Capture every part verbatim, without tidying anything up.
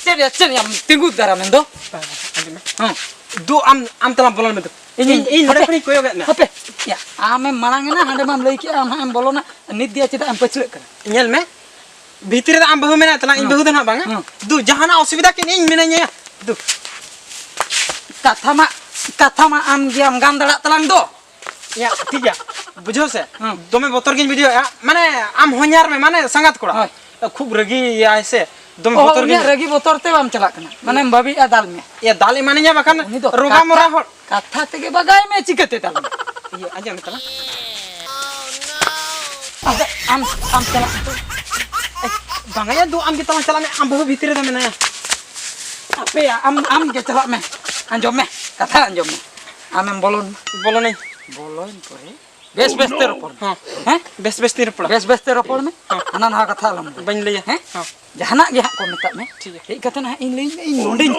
ᱪᱮᱫ ᱭᱟ, ᱪᱮᱫ ᱭᱟᱢ ᱛᱤᱸᱜᱩ ᱫᱟᱨᱟᱢ ᱮᱱ ᱫᱚ? ᱵᱟᱝ, ᱵᱟᱝ, ᱟᱸᱡᱚᱢ ᱢᱮ᱾ ᱦᱮᱸ᱾ ᱫᱩ, ᱟᱢ, ᱟᱢ ᱛᱟᱞᱟᱝ ᱵᱚᱞᱚᱱ ᱢᱮ ᱫᱩ᱾ ᱤᱧ, ᱤᱧ, ᱤᱧ ᱱᱚᱰᱮ ᱦᱟᱯᱮ, ᱠᱷᱚᱱᱤᱧ ᱠᱚᱭᱚᱜ ᱮᱫ ᱢᱮ᱾ ᱦᱟᱯᱮ, ᱭᱟ, ᱟᱢᱮᱢ ᱢᱟᱲᱟᱝ ᱮᱱᱟ, ᱦᱟᱸᱰᱮ ᱢᱟᱢ ᱞᱟᱹᱭ ᱠᱮᱜᱼᱟ, ᱟᱢ ᱦᱟᱸᱜ ᱮᱢ ᱵᱚᱞᱚᱱᱟ, ᱱᱤᱛ ᱫᱤᱭᱟ ᱪᱮᱫᱟᱜ ᱮᱢ ᱯᱟᱹᱪᱷᱞᱟᱹᱜ ᱠᱟᱱᱟ? ᱧᱮᱞ ᱢᱮ, ᱵᱷᱤᱛᱨᱤ ᱨᱮ ᱟᱢ ᱵᱟᱹᱦᱩ ᱢᱮᱱᱟᱭ ᱛᱟᱞᱟᱝ, ᱤᱧ ᱦᱮᱸ᱾ ᱵᱟᱹᱦᱩ ᱫᱚ ᱱᱟᱦᱟᱜ ᱵᱟᱝᱟ᱾ ᱦᱮᱸ᱾ ᱫᱩ, ᱡᱟᱦᱟᱱᱟᱜ ᱚᱥᱩᱵᱤᱫᱷᱟ ᱠᱤᱱ ᱤᱧ ᱢᱮᱱᱟᱹᱧᱟ᱾ ᱫᱩ᱾ ᱠᱟᱛᱷᱟ ᱢᱟ, ᱠᱟᱛᱷᱟ ᱢᱟ ᱟᱢ ᱜᱮᱭᱟᱢ ᱜᱟᱱ ᱫᱟᱲᱮᱭᱟᱜ ᱛᱟᱞᱟᱝ ᱫᱚ᱾ ᱭᱟ, ᱴᱷᱤᱠ ᱜᱮᱭᱟ, ᱵᱩᱡᱷᱟᱹᱣ ᱥᱮ? ᱦᱮᱸ᱾ ᱫᱚᱢᱮ ᱵᱚᱛᱚᱨ ᱜᱤᱧ ᱵᱩᱡᱷᱟᱹᱣᱮᱫᱼᱟ, ᱢᱟᱱᱮ ᱟᱢ ᱦᱚᱧᱦᱟᱨ ᱢᱮ, ᱢᱟᱱᱮ ᱥᱟᱸᱜᱟᱛ ᱠᱚᱲᱟ᱾ ᱦᱳᱭ᱾ ᱠᱷᱩᱵ ᱨᱟᱹᱜᱤᱭᱟᱭ ᱥᱮ, ᱫᱚᱢᱮ ᱚ, ᱵᱚᱛᱚᱨ ᱜᱤᱧ ᱩᱱᱤᱭᱟᱜ ᱨᱟᱹᱜᱤ ᱵᱚᱛᱚᱨ ᱛᱮ ᱵᱟᱢ ᱪᱟᱞᱟᱜ ᱠᱟᱱᱟ, ᱢᱟᱱᱮᱢ ᱵᱷᱟᱵᱤᱭᱮᱫᱼᱟ ᱫᱟᱞ ᱢᱮ᱾ ᱭᱟ, ᱫᱟᱞ ᱮᱢᱟᱱᱤᱧᱟ ᱵᱟᱠᱷᱟᱱ ᱩᱱᱤ ᱫᱚ ᱨᱚᱜᱟ ᱠᱟᱛᱷᱟ, ᱢᱚᱨᱟ ᱦᱚᱲ᱾ ᱠᱟᱛᱷᱟ ᱛᱮᱜᱮ ᱵᱟᱜᱟᱭ ᱢᱮ, ᱪᱤᱠᱟᱹᱛᱮ ᱫᱟᱞ ᱢᱮ? ᱤᱭᱟᱹ, ᱟᱸᱡᱚᱢ ᱢᱮ ᱛᱟᱞᱟᱝ᱾ ᱟᱫᱚ ᱟᱢ, ᱟᱢ ᱪᱟᱞᱟᱜ ᱢᱮ ᱛᱚ᱾ ᱮ, ᱵᱟᱝᱟ ᱭᱟ, ᱫᱩ, ᱟᱢ ᱜᱮ ᱛᱟᱞᱟᱝ ᱪᱟᱞᱟᱜ ᱢᱮ, ᱟᱢ ᱵᱟᱹᱦᱩ ᱵᱷᱤᱛᱤᱨ ᱨᱮᱫᱚ ᱢᱮᱱᱟᱭᱟ᱾ ᱟᱯᱮᱭᱟ, ᱟᱢ, ᱟᱢ ᱜᱮ ᱪᱟᱞᱟᱜ ᱢᱮ᱾ ᱟᱸᱡᱚᱢ ᱢᱮ, ᱠᱟᱛᱷᱟ ᱟᱸᱡᱚᱢ ᱢᱮ᱾ ᱟᱢᱮᱢ ᱵᱚᱞᱚᱱ ᱢᱮ᱾ ᱵᱚᱞᱚᱱᱟᱹᱧ᱾ ᱵᱚᱞᱚᱱ ᱯᱚᱨᱮ ᱵᱮᱥ ᱵᱮᱥ ᱛᱮ ᱨᱚᱯᱚᱲ ᱢᱮ᱾ ᱦᱚᱸ᱾ ᱦᱮᱸ? ᱵᱮᱥ ᱵᱮᱥ ᱛᱤᱧ ᱨᱚᱯᱚᱲᱟ᱾ ᱵᱮᱥ ᱵᱮᱥ ᱛᱮ ᱨᱚᱯᱚᱲ ᱢᱮ᱾ ᱦᱚᱸ᱾ ᱦᱟᱱᱟ ᱱᱟᱣᱟ ᱠᱟᱛᱷᱟ ᱟᱞᱚᱢ ᱞᱟᱹᱭᱟ᱾ ᱵᱟᱹᱧ ᱞᱟᱹᱭᱟ᱾ ᱦᱮᱸ? ᱦᱚᱸ᱾ ᱡᱟᱦᱟᱱᱟᱜ ᱜᱮ ᱦᱟᱸᱜ ᱠᱚ ᱢᱮᱛᱟᱜ ᱢᱮ᱾ ᱴᱷᱤᱠ ᱜᱮᱭᱟ᱾ ᱦᱮᱡ ᱠᱟᱛᱮ ᱱᱟᱦᱟᱜ ᱤᱧ ᱞᱟᱹᱭᱟᱹᱧ ᱢᱮ, ᱤᱧ ᱱᱚᱸᱰᱮᱧ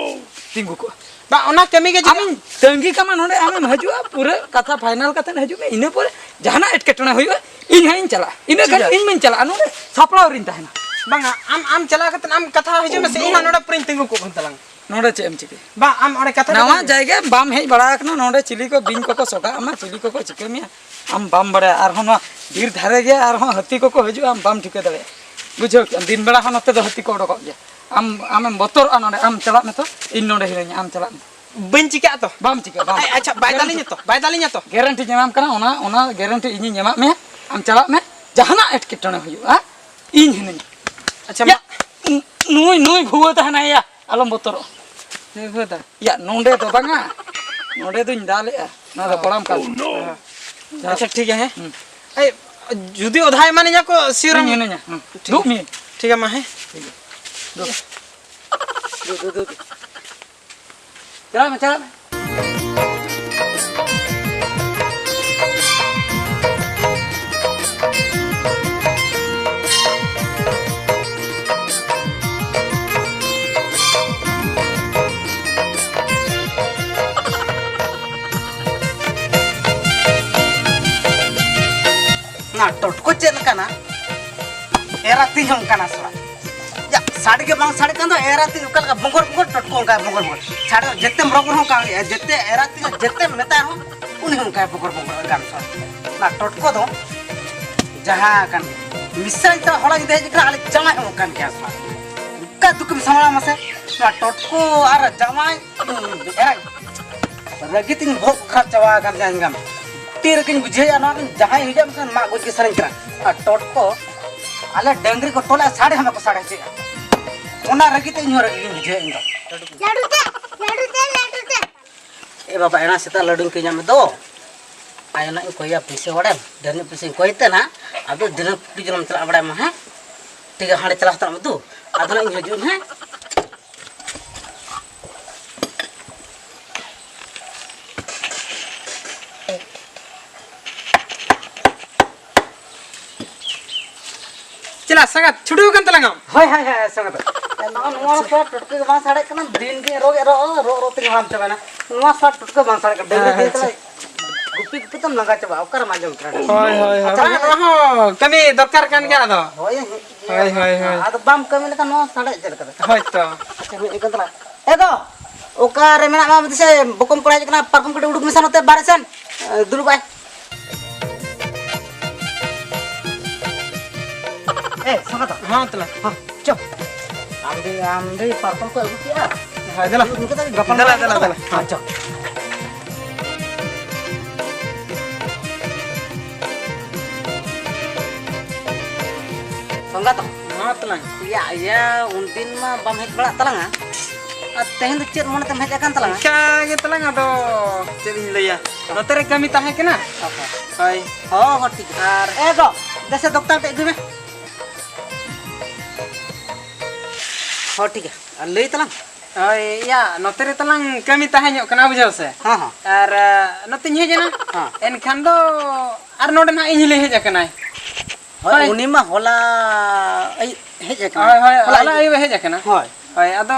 ᱛᱤᱸᱜᱩ ᱠᱚᱜᱼᱟ᱾ ᱵᱟ, ᱚᱱᱟ ᱠᱟᱹᱢᱤ ᱜᱮ ᱡᱩᱫᱤ ᱟᱢᱤᱧ ᱛᱟᱺᱜᱤ ᱠᱟᱢᱟ ᱱᱚᱸᱰᱮ, ᱟᱢᱮᱢ ᱦᱤᱡᱩᱜᱼᱟ, ᱯᱩᱨᱟᱹ ᱠᱟᱛᱷᱟ final ᱠᱟᱛᱮ ᱦᱤᱡᱩᱜ ᱢᱮ, ᱤᱱᱟᱹ ᱯᱚᱨᱮ ᱡᱟᱦᱟᱱᱟᱜ ᱮᱴᱠᱮᱴᱚᱬᱮ ᱦᱩᱭᱩᱜᱼᱟ, ᱤᱧ ᱦᱟᱸᱜ ᱤᱧ ᱪᱟᱞᱟᱜᱼᱟ᱾ ᱤᱱᱟᱹ ᱴᱷᱤᱠ ᱠᱷᱟᱱ ᱜᱮᱭᱟ᱾ ᱤᱧ ᱢᱟᱧ ᱪᱟᱞᱟᱜᱼᱟ, ᱱᱚᱸᱰᱮ ᱥᱟᱯᱲᱟᱣ ᱨᱤᱧ ᱛᱟᱦᱮᱱᱟ᱾ ᱵᱟᱝᱟ, ᱟᱢ, ᱟᱢ ᱪᱟᱞᱟᱣ ᱠᱟᱛᱮ ᱟᱢ ᱠᱟᱛᱷᱟ ᱦᱤᱡᱩᱜ ᱢᱮ ᱥᱮ, ᱤᱧ ᱦᱟᱸᱜ ᱱᱚᱸᱰᱮ ᱯᱩᱨᱟᱹᱧ ᱛᱤᱸᱜᱩ ᱠᱚᱜ ᱠᱟᱱ ᱛᱟᱞᱟᱝ᱾ ᱱᱚᱰᱮ ᱪᱮᱫ ᱮᱢ ᱪᱤᱠᱟᱹᱭᱟ? ᱵᱟᱝ, ᱟᱢ ᱚᱸᱰᱮ ᱠᱟᱛᱷᱟ ᱱᱟᱣᱟ ᱠᱟᱛᱷᱟ ᱡᱟᱭᱜᱟ ᱵᱟᱢ ᱦᱮᱡ ᱵᱟᱲᱟ ᱟᱠᱟᱱᱟ, ᱱᱚᱰᱮ ᱪᱤᱞᱤ ᱠᱚ ᱵᱤᱧ ᱠᱚᱠᱚ ᱥᱚᱜᱟᱜ ᱟᱢᱟ, ᱪᱤᱞᱤ ᱠᱚᱠᱚ ᱪᱤᱠᱟᱹ ᱢᱮᱭᱟ, ᱟᱢ ᱵᱟᱢ ᱵᱟᱲᱟᱭᱟ᱾ ᱟᱨᱦᱚᱸ ᱱᱚᱣᱟ ᱵᱤᱨ ᱫᱷᱟᱨᱮ ᱜᱮ ᱟᱨᱦᱚᱸ ᱦᱟᱹᱛᱤ ᱠᱚᱠᱚ ᱦᱤᱡᱩᱜᱼᱟ, ᱟᱢ ᱵᱟᱢ ᱴᱷᱤᱠᱟᱹ ᱫᱟᱲᱮᱭᱟᱜᱼᱟ᱾ ᱵᱩᱡᱷᱟᱹᱣ ᱠᱮᱜᱼᱟᱢ, ᱫᱤᱱ ᱵᱮᱲᱟ ᱦᱚᱸ ᱱᱚᱛᱮ ᱫᱚ ᱦᱟᱹᱛᱤ ᱠᱚ ᱚᱰᱚᱠᱚᱜ ᱜᱮᱭᱟ᱾ ᱟᱢ, ᱟᱢᱮᱢ ᱵᱚᱛᱚᱨᱚᱜᱼᱟ ᱱᱚᱰᱮ, ᱟᱢ ᱪᱟᱞᱟᱜ ᱢᱮ ᱛᱚ, ᱤᱧ ᱱᱚᱰᱮ ᱦᱤᱱᱟᱹᱧᱟ, ᱟᱢ ᱪᱟᱞᱟᱜ ᱢᱮ᱾ ᱵᱟᱹᱧ ᱪᱤᱠᱟᱹᱜᱼᱟ ᱛᱚ? ᱵᱟᱢ ᱪᱤᱠᱟᱹᱜᱼᱟ, ᱵᱟᱢ ᱟᱭ, ᱪᱤᱠᱟᱹᱜᱼᱟ᱾ ᱟᱪᱪᱷᱟ, ᱵᱟᱭ ᱫᱟᱞᱤᱧᱟ ᱛᱚ? ᱵᱟᱭ ᱫᱟᱞᱤᱧᱟ ᱛᱚ? ᱜᱮᱨᱮᱱᱴᱤᱧ ᱮᱢᱟᱢ ᱠᱟᱱᱟ, ᱚᱱᱟ, ᱚᱱᱟ ᱜᱮᱨᱮᱱᱴᱤ ᱤᱧᱤᱧ ᱮᱢᱟᱫ ᱢᱮᱭᱟ, ᱟᱢ ᱪᱟᱞᱟᱜ ᱢᱮ, ᱡᱟᱦᱟᱱᱟᱜ ᱮᱴᱠᱮᱴᱚᱬᱮ ᱦᱩᱭᱩᱜᱼᱟ, ᱤᱧ ᱦᱤᱱᱟᱹᱧᱟ᱾ ᱟᱪᱪᱷᱟ, ᱭᱟ, ᱢᱟ᱾ ᱱᱩᱭ, ᱱᱩᱭ ᱵᱷᱩᱣᱟᱹ ᱛᱟᱦᱮᱱᱟᱭᱟ᱾ ᱟᱞᱚᱢ ᱵᱚᱛᱚᱨᱚᱜ᱾ ᱱᱩᱭ ᱵᱷᱩᱣᱟᱹ ᱫᱟ᱾ ᱭᱟ, ᱱᱚᱸᱰᱮ ᱫᱚ ᱵᱟᱝᱟ, ᱱᱚᱸᱰᱮ ᱫᱩᱧ ᱫᱟᱞᱮᱜᱼᱟ, ᱱᱚᱣᱟ ᱫᱚ ᱚ᱾ ᱠᱚᱲᱟᱢ ᱠᱟᱱ᱾ ᱚ᱾ ᱟᱪᱪᱷᱟ, ᱴᱷᱤᱠ ᱜᱮᱭᱟ, ᱦᱮᱸ᱾ ᱦᱩᱸ᱾ ᱮᱭ, ᱡᱩᱫᱤ ᱚᱫᱷᱟ ᱮᱢᱟᱱᱤᱧᱟ ᱠᱚ, ᱥᱤᱨᱚᱢ᱾ ᱤᱧ ᱦᱤᱱᱟᱹᱧᱟ, ᱦᱩᱸ᱾ ᱴᱷᱤᱠ ᱫᱩᱜ ᱜᱮᱭᱟ᱾ ᱢᱮ᱾ ᱴᱷᱤᱠ ᱜᱮᱭᱟ, ᱢᱟ, ᱦᱮᱸ᱾ ᱴᱷᱤᱠ ᱜᱮᱭᱟ᱾ ᱫᱩᱜ᱾ ᱫᱩᱜ, ᱫᱩᱜ, ᱫᱩᱜ, ᱫᱩᱜ᱾ ᱪᱟᱞᱟᱜ ᱢᱮ, ᱪᱟᱞᱟᱜ ᱢᱮ᱾ ᱚᱱᱟ ᱴᱚᱴᱠᱚ ᱪᱮᱫ ᱞᱮᱠᱟᱱᱟ? ᱮᱨᱟ ᱛᱤᱧ ᱦᱚᱸ ᱚᱱᱠᱟᱱᱟ ᱥᱟᱞᱟ᱾ ᱭᱟ, ᱥᱟᱰᱮ ᱜᱮ ᱵᱟᱝ ᱥᱟᱰᱮ ᱠᱟᱱ ᱫᱚ, ᱮᱨᱟ ᱛᱤᱧ ᱚᱠᱟ ᱞᱮᱠᱟ ᱵᱚᱸᱜᱚᱨ ᱵᱚᱸᱜᱚᱨ, ᱴᱚᱴᱠᱚ ᱚᱱᱠᱟ ᱵᱚᱸᱜᱚᱨ ᱵᱚᱸᱜᱚᱨ᱾ ᱥᱟᱰᱮ ᱡᱮᱛᱮᱢ ᱨᱚᱜᱽ ᱨᱮᱦᱚᱸ ᱚᱱᱠᱟ ᱦᱩᱭᱩᱜᱼᱟ, ᱡᱮᱛᱮ ᱮᱨᱟ ᱛᱤᱧ ᱡᱮᱛᱮᱢ ᱢᱮᱛᱟᱭ ᱨᱮᱦᱚᱸ ᱩᱱᱤ ᱦᱚᱸ ᱚᱱᱠᱟᱭ ᱵᱚᱸᱜᱚᱨ ᱵᱚᱸᱜᱚᱨ ᱜᱟᱱ ᱥᱚ᱾ ᱚᱱᱟ ᱴᱚᱴᱠᱚ ᱫᱚ ᱡᱟᱦᱟᱸ ᱠᱟᱱ ᱜᱮ, ᱢᱤᱥᱨᱟᱧ ᱥᱟᱞᱟᱜ ᱦᱚᱞᱟ ᱧᱤᱫᱟᱹ ᱦᱮᱡ ᱠᱟᱱᱟ, ᱟᱞᱮ ᱡᱟᱶᱟᱭ ᱦᱚᱸ ᱚᱱᱠᱟᱱ ᱜᱮᱭᱟ ᱥᱚ᱾ ᱚᱱᱠᱟ ᱫᱩᱠᱮᱢ ᱥᱟᱢᱵᱲᱟᱣᱟ ᱢᱟᱥᱮ, ᱱᱚᱣᱟ ᱴᱚᱴᱠᱚ ᱟᱨ ᱡᱟᱶᱟᱭ, ᱮᱨᱟ ᱨᱟᱹᱜᱤ ᱛᱤᱧ ᱵᱚᱦᱚᱜ ᱠᱷᱟᱨᱟᱯ ᱪᱟᱵᱟ ᱟᱠᱟᱱ ᱛᱤᱧᱟ ᱧᱮᱞ ᱢᱮ᱾ ᱛᱤ ᱨᱮᱜᱤᱧ ᱵᱩᱡᱷᱟᱹᱣᱮᱫᱼᱟ ᱱᱚᱣᱟ ᱫᱚ ᱡᱟᱦᱟᱸᱭ ᱦᱤᱡᱩᱜᱼᱟ ᱢᱮᱱᱠᱷᱟᱱ ᱢᱟᱜ ᱜᱚᱡ ᱜᱮ ᱥᱟᱱᱟᱧ ᱠᱟᱱᱟ᱾ ᱟᱨ ᱴᱚᱴᱠᱚ ᱟᱞᱮ ᱰᱟᱹᱝᱨᱤ ᱠᱚ ᱛᱚᱞᱮᱫᱼᱟ ᱥᱟᱰᱮ ᱦᱚᱸ ᱵᱟᱠᱚ ᱥᱟᱰᱮ ᱦᱚᱪᱚᱭᱮᱫᱼᱟ᱾ ᱚᱱᱟ ᱨᱟᱹᱜᱤ ᱛᱮ ᱤᱧ ᱦᱚᱸ ᱨᱟᱹᱜᱤ ᱜᱤᱧ ᱵᱩᱡᱷᱟᱹᱣᱮᱫ ᱤᱧ ᱫᱚ᱾ ᱞᱟᱹᱰᱩ ᱛᱮ, ᱞᱟᱹᱰᱩ ᱛᱮ, ᱞᱟᱹᱰᱩ ᱛᱮ᱾ ᱮ ᱵᱟᱵᱟ, ᱮᱱᱟ ᱥᱮᱛᱟᱜ ᱞᱟᱹᱰᱩᱧ ᱠᱤᱨᱤᱧᱟᱜ ᱢᱮ ᱫᱚ᱾ ᱟᱭᱳ ᱱᱟᱜ ᱤᱧ ᱠᱚᱭᱟ ᱯᱩᱭᱥᱟᱹ ᱵᱟᱲᱟᱭᱟᱢ, ᱰᱷᱮᱨ ᱧᱚᱜ ᱯᱩᱭᱥᱟᱹᱧ ᱠᱚᱭ ᱛᱮ ᱱᱟᱜ, ᱟᱫᱚ ᱫᱤᱱᱟᱹᱢ ᱠᱩᱲᱤ ᱡᱚᱱᱚᱢ ᱪᱟᱞᱟᱜ ᱵᱟᱲᱟᱭ ᱢᱟ ᱦᱮᱸ᱾ ᱴᱷᱤᱠ ᱜᱮᱭᱟ, ᱦᱟᱸᱰᱮ ᱪᱟᱞᱟᱣ ᱦᱟᱛᱟᱲᱚᱜ ᱢᱮ ᱫᱩ᱾ ᱟᱫᱚ ᱱᱟᱜ ᱤᱧ ᱦᱤᱡᱩᱜ ᱟᱹᱧ ᱦᱮᱸ᱾ ᱪᱮᱞᱟ ᱥᱟᱸᱜᱟᱛ ᱪᱷᱩᱴᱟᱹᱣ ᱠᱟᱱ ᱛᱟᱞᱟᱝ ᱟᱢ? ᱦᱳᱭ, ᱦᱳᱭ, ᱦᱳᱭ, ᱥᱟᱸᱜᱟᱛ᱾ ᱱᱚᱜᱼᱚ ᱱᱚᱣᱟ ᱥᱚᱣᱟᱫ ᱴᱚᱴᱠᱟ ᱜᱮ ᱵᱟᱝ ᱥᱟᱰᱮᱜ ᱠᱟᱱᱟ, ᱫᱤᱱ ᱜᱮ ᱨᱚᱜ ᱮ ᱨᱚᱜ, ᱨᱚᱜ, ᱨᱚᱜ ᱛᱮᱜᱮ ᱦᱟᱲᱟᱢ ᱪᱟᱵᱟᱭᱮᱱᱟ᱾ ᱱᱚᱣᱟ ᱥᱚᱣᱟᱫ ᱴᱚᱴᱠᱟ ᱵᱟᱝ ᱥᱟᱰᱮᱜ ᱠᱟᱱᱟ, ᱫᱤᱱ ᱜᱮ ᱦᱮᱸ, ᱫᱤᱱ ᱦᱮᱸ, ᱛᱮ ᱜᱩᱯᱤ ᱜᱩᱯᱤ ᱛᱮᱢ ᱞᱟᱸᱜᱟ ᱪᱟᱵᱟᱜᱼᱟ, ᱚᱠᱟᱨᱮᱢ ᱟᱸᱡᱚᱢ ᱠᱟᱱᱟ? ᱦᱳᱭ, ᱦᱳᱭ, ᱦᱳᱭ, ᱟᱪᱪᱷᱟ, ᱵᱟᱝ, ᱦᱮᱸ᱾ ᱱᱚᱣᱟ ᱦᱚᱸ ᱠᱟᱹᱢᱤ ᱫᱚᱨᱠᱟᱨ ᱠᱟᱱ ᱜᱮᱭᱟ ᱟᱫᱚ᱾ ᱦᱳᱭ, ᱦᱮᱸ, ᱦᱳᱭ, ᱦᱳᱭ, ᱦᱳᱭ᱾ ᱟᱫᱚ ᱵᱟᱢ ᱠᱟᱹᱢᱤ ᱞᱮᱠᱷᱟᱱ ᱱᱚᱣᱟ ᱥᱟᱰᱮ ᱪᱮᱫ ᱞᱮᱠᱟ ᱛᱮ? ᱦᱳᱭ ᱛᱚ᱾ ᱟᱪᱪᱷᱟ, ᱢᱤᱫ ᱮᱠᱟᱞ ᱛᱟᱞᱟ᱾ ᱮ ᱜᱚ, ᱚᱠᱟᱨᱮ ᱢᱮᱱᱟᱜ ᱢᱮᱭᱟ ᱢᱟᱥᱮ? ᱵᱚᱠᱚᱢ ᱠᱚᱲᱟ ᱦᱮᱡ ᱠᱟᱱᱟ, ᱯᱟᱨᱠᱚᱢ ᱠᱟᱹᱴᱤᱡ ᱩᱰᱩᱠ ᱢᱮᱥᱮ ᱱᱚᱛᱮ ᱵᱟᱨᱦᱮ ᱥᱮᱱ᱾ ᱮ, ᱫᱩᱲᱩᱵ ᱟᱭ᱾ ᱮ, ᱥᱟᱸᱜᱟᱛ᱾ ᱦᱚᱸ, ᱛᱟᱞᱟ᱾ ᱦᱚᱸ, ᱪᱚ᱾ ᱟᱢ ᱫᱚ, ᱟᱢ ᱫᱚ ᱯᱟᱨᱠᱚᱢ ᱠᱚ ᱟᱹᱜᱩ ᱠᱮᱜᱼᱟ? ᱦᱳᱭ, ᱫᱮᱞᱟ᱾ ᱜᱟᱯᱟᱞ ᱫᱮᱞᱟ, ᱢᱟᱨᱟᱣ ᱫᱮᱞᱟ, ᱠᱟᱛᱮ ᱫᱮᱞᱟ᱾ ᱦᱚᱸ, ᱪᱚ᱾ ᱥᱚᱸᱜᱟᱛ᱾ ᱦᱚᱸ, ᱛᱟᱞᱟᱝ᱾ ᱤᱭᱟᱹ, ᱤᱭᱟᱹ, ᱩᱱᱫᱤᱱ ᱢᱟ ᱵᱟᱢ ᱦᱮᱡ ᱵᱟᱲᱟᱜ ᱛᱟᱞᱟᱝᱟ᱾ ᱟᱨ ᱛᱮᱦᱮᱧ ᱫᱚ ᱪᱮᱫ ᱢᱚᱱᱮ ᱛᱮᱢ ᱦᱮᱡ ᱟᱠᱟᱱ ᱛᱟᱞᱟᱝᱟ? ᱤᱱᱠᱟ ᱜᱮ ᱛᱟᱞᱟᱝ, ᱟᱫᱚ ᱪᱮᱫ ᱤᱧ ᱞᱟᱹᱭᱟ, ᱱᱚᱛᱮ ᱨᱮ ᱠᱟᱹᱢᱤ ᱛᱟᱦᱮᱸ ᱠᱟᱱᱟ᱾ ᱦᱳᱭ᱾ ᱦᱚᱸ, ᱦᱚᱸ, ᱴᱷᱤᱠ ᱜᱮᱭᱟ᱾ ᱟᱨ ᱮ ᱜᱚ, ᱫᱮᱥᱮ ᱫᱚᱠᱛᱟ ᱠᱟᱹᱴᱤᱡ ᱟᱹᱜᱩᱭ ᱢᱮ᱾ ᱦᱚᱸ, ᱴᱷᱤᱠ ᱜᱮᱭᱟ᱾ ᱟᱨ ᱞᱟᱹᱭ ᱛᱟᱞᱟᱝ᱾ ᱦᱳᱭ, ᱤᱭᱟ, ᱱᱚᱛᱮ ᱨᱮ ᱛᱟᱞᱟᱝ ᱠᱟᱹᱢᱤ ᱛᱟᱦᱮᱸ ᱧᱚᱜ ᱠᱟᱱᱟ, ᱵᱩᱡᱷᱟᱹᱣ ᱥᱮ? ᱦᱚᱸ, ᱦᱚᱸ᱾ ᱟᱨ, ᱟ, ᱱᱚᱛᱮᱧ ᱦᱮᱡ ᱮᱱᱟ᱾ ᱦᱚᱸ᱾ ᱮᱱᱠᱷᱟᱱ ᱫᱚ ᱟᱨ ᱱᱚᱰᱮ ᱱᱟᱦᱟᱜ ᱤᱧ ᱞᱟᱹᱭ ᱦᱮᱡ ᱟᱠᱟᱱᱟᱭ᱾ ᱦᱳᱭ, ᱦᱳᱭ᱾ ᱩᱱᱤ ᱢᱟ ᱦᱚᱞᱟ ᱟᱹᱭᱩᱵ ᱦᱮᱡ ᱟᱠᱟᱱᱟᱭ᱾ ᱦᱳᱭ, ᱦᱳᱭ, ᱦᱚᱞᱟ ᱦᱚᱞᱟ ᱟᱹᱭᱩᱵ᱾ ᱟᱹᱭᱩᱵ ᱮ ᱦᱮᱡ ᱟᱠᱟᱱᱟ᱾ ᱦᱳᱭ᱾ ᱦᱳᱭ, ᱟᱫᱚ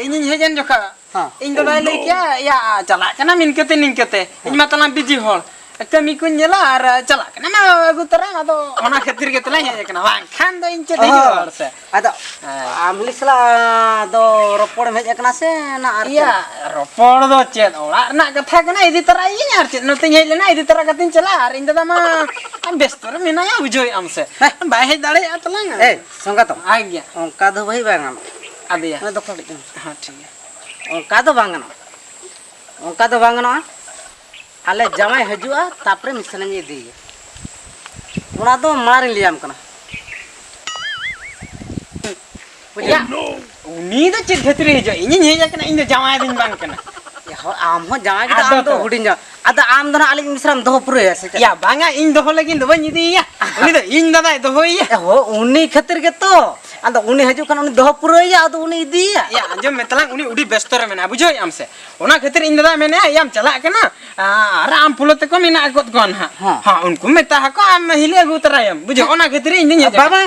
ᱤᱧᱤᱧ ᱦᱮᱡ ᱮᱱ ᱡᱚᱠᱷᱟ, ᱦᱚᱸ᱾ ᱤᱧ ᱫᱟᱫᱟᱭ ᱞᱟᱹᱭ ᱠᱮᱜᱼᱟ, "ᱭᱟ, ᱪᱟᱞᱟᱜ ᱠᱟᱱᱟᱢ ᱤᱱᱠᱟᱹᱛᱮ ᱱᱤᱝᱠᱟᱹᱛᱮ, ᱦᱚᱸ᱾ ᱤᱧ ᱢᱟ ᱛᱟᱞᱟᱝ ᱵᱤᱡᱤ ᱦᱚᱲ, ᱠᱟᱹᱢᱤ ᱠᱚᱧ ᱧᱮᱞᱟ ᱟᱨ ᱪᱟᱞᱟᱜ ᱠᱟᱱᱟ, ᱢᱟ ᱟᱹᱜᱩ ᱛᱚᱨᱟᱭ ᱢᱮ᱾ ᱟᱫᱚ ᱚᱱᱟ ᱠᱷᱟᱹᱛᱤᱨ ᱜᱮ ᱛᱚᱞᱟᱧ ᱦᱮᱡ ᱟᱠᱟᱱᱟ, ᱵᱟᱝᱠᱷᱟᱱ ᱫᱚ ᱤᱧ ᱪᱮᱫ ᱦᱤᱡᱩᱜ ᱚ᱾ ᱦᱚᱲ ᱥᱮ᱾ ᱟᱫᱚ ᱦᱮᱸ᱾ ᱟᱢ ᱦᱤᱞᱤ ᱥᱟᱞᱟᱜ ᱫᱚ ᱨᱚᱯᱚᱲ ᱮᱢ ᱦᱮᱡ ᱟᱠᱟᱱᱟ ᱥᱮ ᱚᱱᱟ ᱟᱨ ᱤᱭᱟ, ᱪᱮᱫ? ᱨᱚᱯᱚᱲ ᱫᱚ ᱪᱮᱫ? ᱚᱲᱟᱜ ᱨᱮᱱᱟᱜ ᱠᱟᱛᱷᱟ ᱠᱟᱱᱟ, ᱤᱫᱤ ᱛᱚᱨᱟᱭᱤᱧ ᱟᱨ ᱪᱮᱫ᱾ ᱱᱚᱛᱮᱧ ᱦᱮᱡ ᱞᱮᱱᱟ, ᱤᱫᱤ ᱛᱚᱨᱟ ᱠᱟᱛᱮᱧ ᱪᱟᱞᱟᱜᱼᱟ᱾ ᱟᱨ ᱤᱧ ᱫᱟᱫᱟ ᱢᱟ ᱵᱮᱥᱛᱚ ᱨᱮ ᱢᱮᱱᱟᱭᱟ, ᱵᱩᱡᱷᱟᱹᱣᱮᱫ ᱟᱢ ᱥᱮ᱾ ᱦᱮᱸ᱾ ᱵᱟᱭ ᱦᱮᱡ ᱫᱟᱲᱮᱭᱟᱜᱼᱟ ᱛᱟᱞᱟᱝᱟ᱾ ᱮᱭ, ᱥᱚᱸᱜᱟᱛᱚ᱾ ᱟᱡ ᱜᱮ᱾ ᱚᱱᱠᱟ ᱫᱚ ᱵᱷᱟᱹᱭ ᱵᱟᱝ ᱜᱟᱱᱚᱜᱼᱟ᱾ ᱟᱫᱮᱭᱟ᱾ ᱚᱱᱟ ᱫᱚ ᱠᱟᱹᱴᱤᱡ ᱪᱩᱞᱩᱝ᱾ ᱦᱮᱸ, ᱴᱷᱤᱠ ᱜᱮᱭᱟ᱾ ᱚᱱᱠᱟ ᱫᱚ ᱵᱟᱝ ᱜᱟᱱᱚᱜᱼᱟ᱾ ᱚᱱᱠᱟ ᱫᱚ ᱵᱟᱝ ᱜᱟᱱᱚᱜᱼᱟ᱾ ᱟᱞᱮ ᱡᱟᱶᱟᱭ ᱦᱤᱡᱩᱜᱼᱟ, ᱛᱟᱨᱯᱚᱨᱮ ᱢᱤᱥᱨᱟᱧ ᱤᱫᱤᱭᱮᱭᱟ᱾ ᱚᱱᱟ ᱫᱚ ᱢᱟᱲᱟᱝ ᱨᱤᱧ ᱞᱟᱹᱭᱟᱢ ᱠᱟᱱᱟ᱾ ᱵᱩᱡᱷᱟᱹᱣ? ᱭᱟ, ᱩᱱᱤ ᱫᱚ ᱪᱮᱫ ᱠᱷᱟᱹᱛᱤᱨ ᱮ ᱦᱤᱡᱩᱜᱼᱟ? ᱤᱧᱤᱧ ᱦᱮᱡ ᱟᱠᱟᱱᱟ, ᱤᱧ ᱫᱚ ᱡᱟᱶᱟᱭ ᱫᱚᱧ ᱵᱟᱝ ᱠᱟᱱᱟ᱾ ᱮ ᱦᱳ, ᱟᱢ ᱦᱚᱸ ᱡᱟᱶᱟᱭ ᱜᱮ ᱛᱚ, ᱟᱫᱚ ᱟᱢ ᱫᱚ ᱛᱚ᱾ ᱦᱩᱰᱤᱧ ᱡᱟᱶᱟᱭ᱾ ᱟᱫᱚ ᱟᱢ ᱫᱚ ᱱᱟᱜ ᱟᱞᱮ ᱢᱤᱥᱨᱟᱢ ᱫᱚᱦᱚ ᱯᱩᱨᱟᱹᱣᱮᱭᱟ ᱥᱮ ᱪᱮᱫ? ᱭᱟ, ᱵᱟᱝᱟ, ᱤᱧ ᱫᱚᱦᱚ ᱞᱟᱹᱜᱤᱫ ᱫᱚ ᱵᱟᱹᱧ ᱤᱫᱤᱭᱮᱭᱟ᱾ ᱩᱱᱤ ᱫᱚ ᱤᱧ ᱫᱟᱫᱟᱭ ᱫᱚᱦᱚᱭᱮᱭᱟ᱾ ᱮ ᱦᱳ, ᱩᱱᱤ ᱠᱷᱟᱹᱛᱤᱨ ᱜᱮᱛᱚ᱾ ᱟᱫᱚ ᱩᱱᱤ ᱦᱤᱡᱩᱜ ᱠᱷᱟᱱ ᱩᱱᱤ ᱫᱚᱦᱚ ᱯᱩᱨᱟᱹᱣᱮᱭᱟ, ᱟᱫᱚ ᱩᱱᱤ ᱤᱫᱤᱭᱮᱭᱟ᱾ ᱭᱟ, ᱟᱸᱡᱚᱢ ᱢᱮ ᱛᱟᱞᱟᱝ, ᱩᱱᱤ ᱟᱹᱰᱤ ᱵᱮᱥᱛᱚ ᱨᱮ ᱢᱮᱱᱟᱭᱟ, ᱵᱩᱡᱷᱟᱹᱣᱮᱫ ᱟᱢ ᱥᱮ? ᱚᱱᱟ ᱠᱷᱟᱹᱛᱤᱨ ᱤᱧ ᱫᱟᱫᱟ ᱢᱮᱱᱮᱫᱼᱟ, ᱭᱟᱢ ᱪᱟᱞᱟᱜ ᱠᱟᱱᱟ, ᱟᱨ ᱟᱢ ᱯᱷᱩᱞᱳ ᱛᱮᱠᱚ ᱢᱮᱱᱟᱜ ᱟᱠᱟᱫ ᱠᱚᱣᱟ ᱱᱟᱦᱟᱜ᱾ ᱦᱮᱸ᱾ ᱦᱮᱸ, ᱩᱱᱠᱩ ᱢᱮᱛᱟ ᱟᱠᱚ, ᱟᱢ ᱦᱤᱞᱤ ᱟᱹᱜᱩ ᱛᱚᱨᱟᱭᱟᱢ, ᱵᱩᱡᱷᱟᱹᱣ? ᱚᱱᱟ ᱠᱷᱟᱹᱛᱤᱨ ᱤᱧ ᱫᱩᱧ ᱦᱮᱡ ᱟᱠᱟᱱᱟ᱾ ᱵᱟᱵᱟ,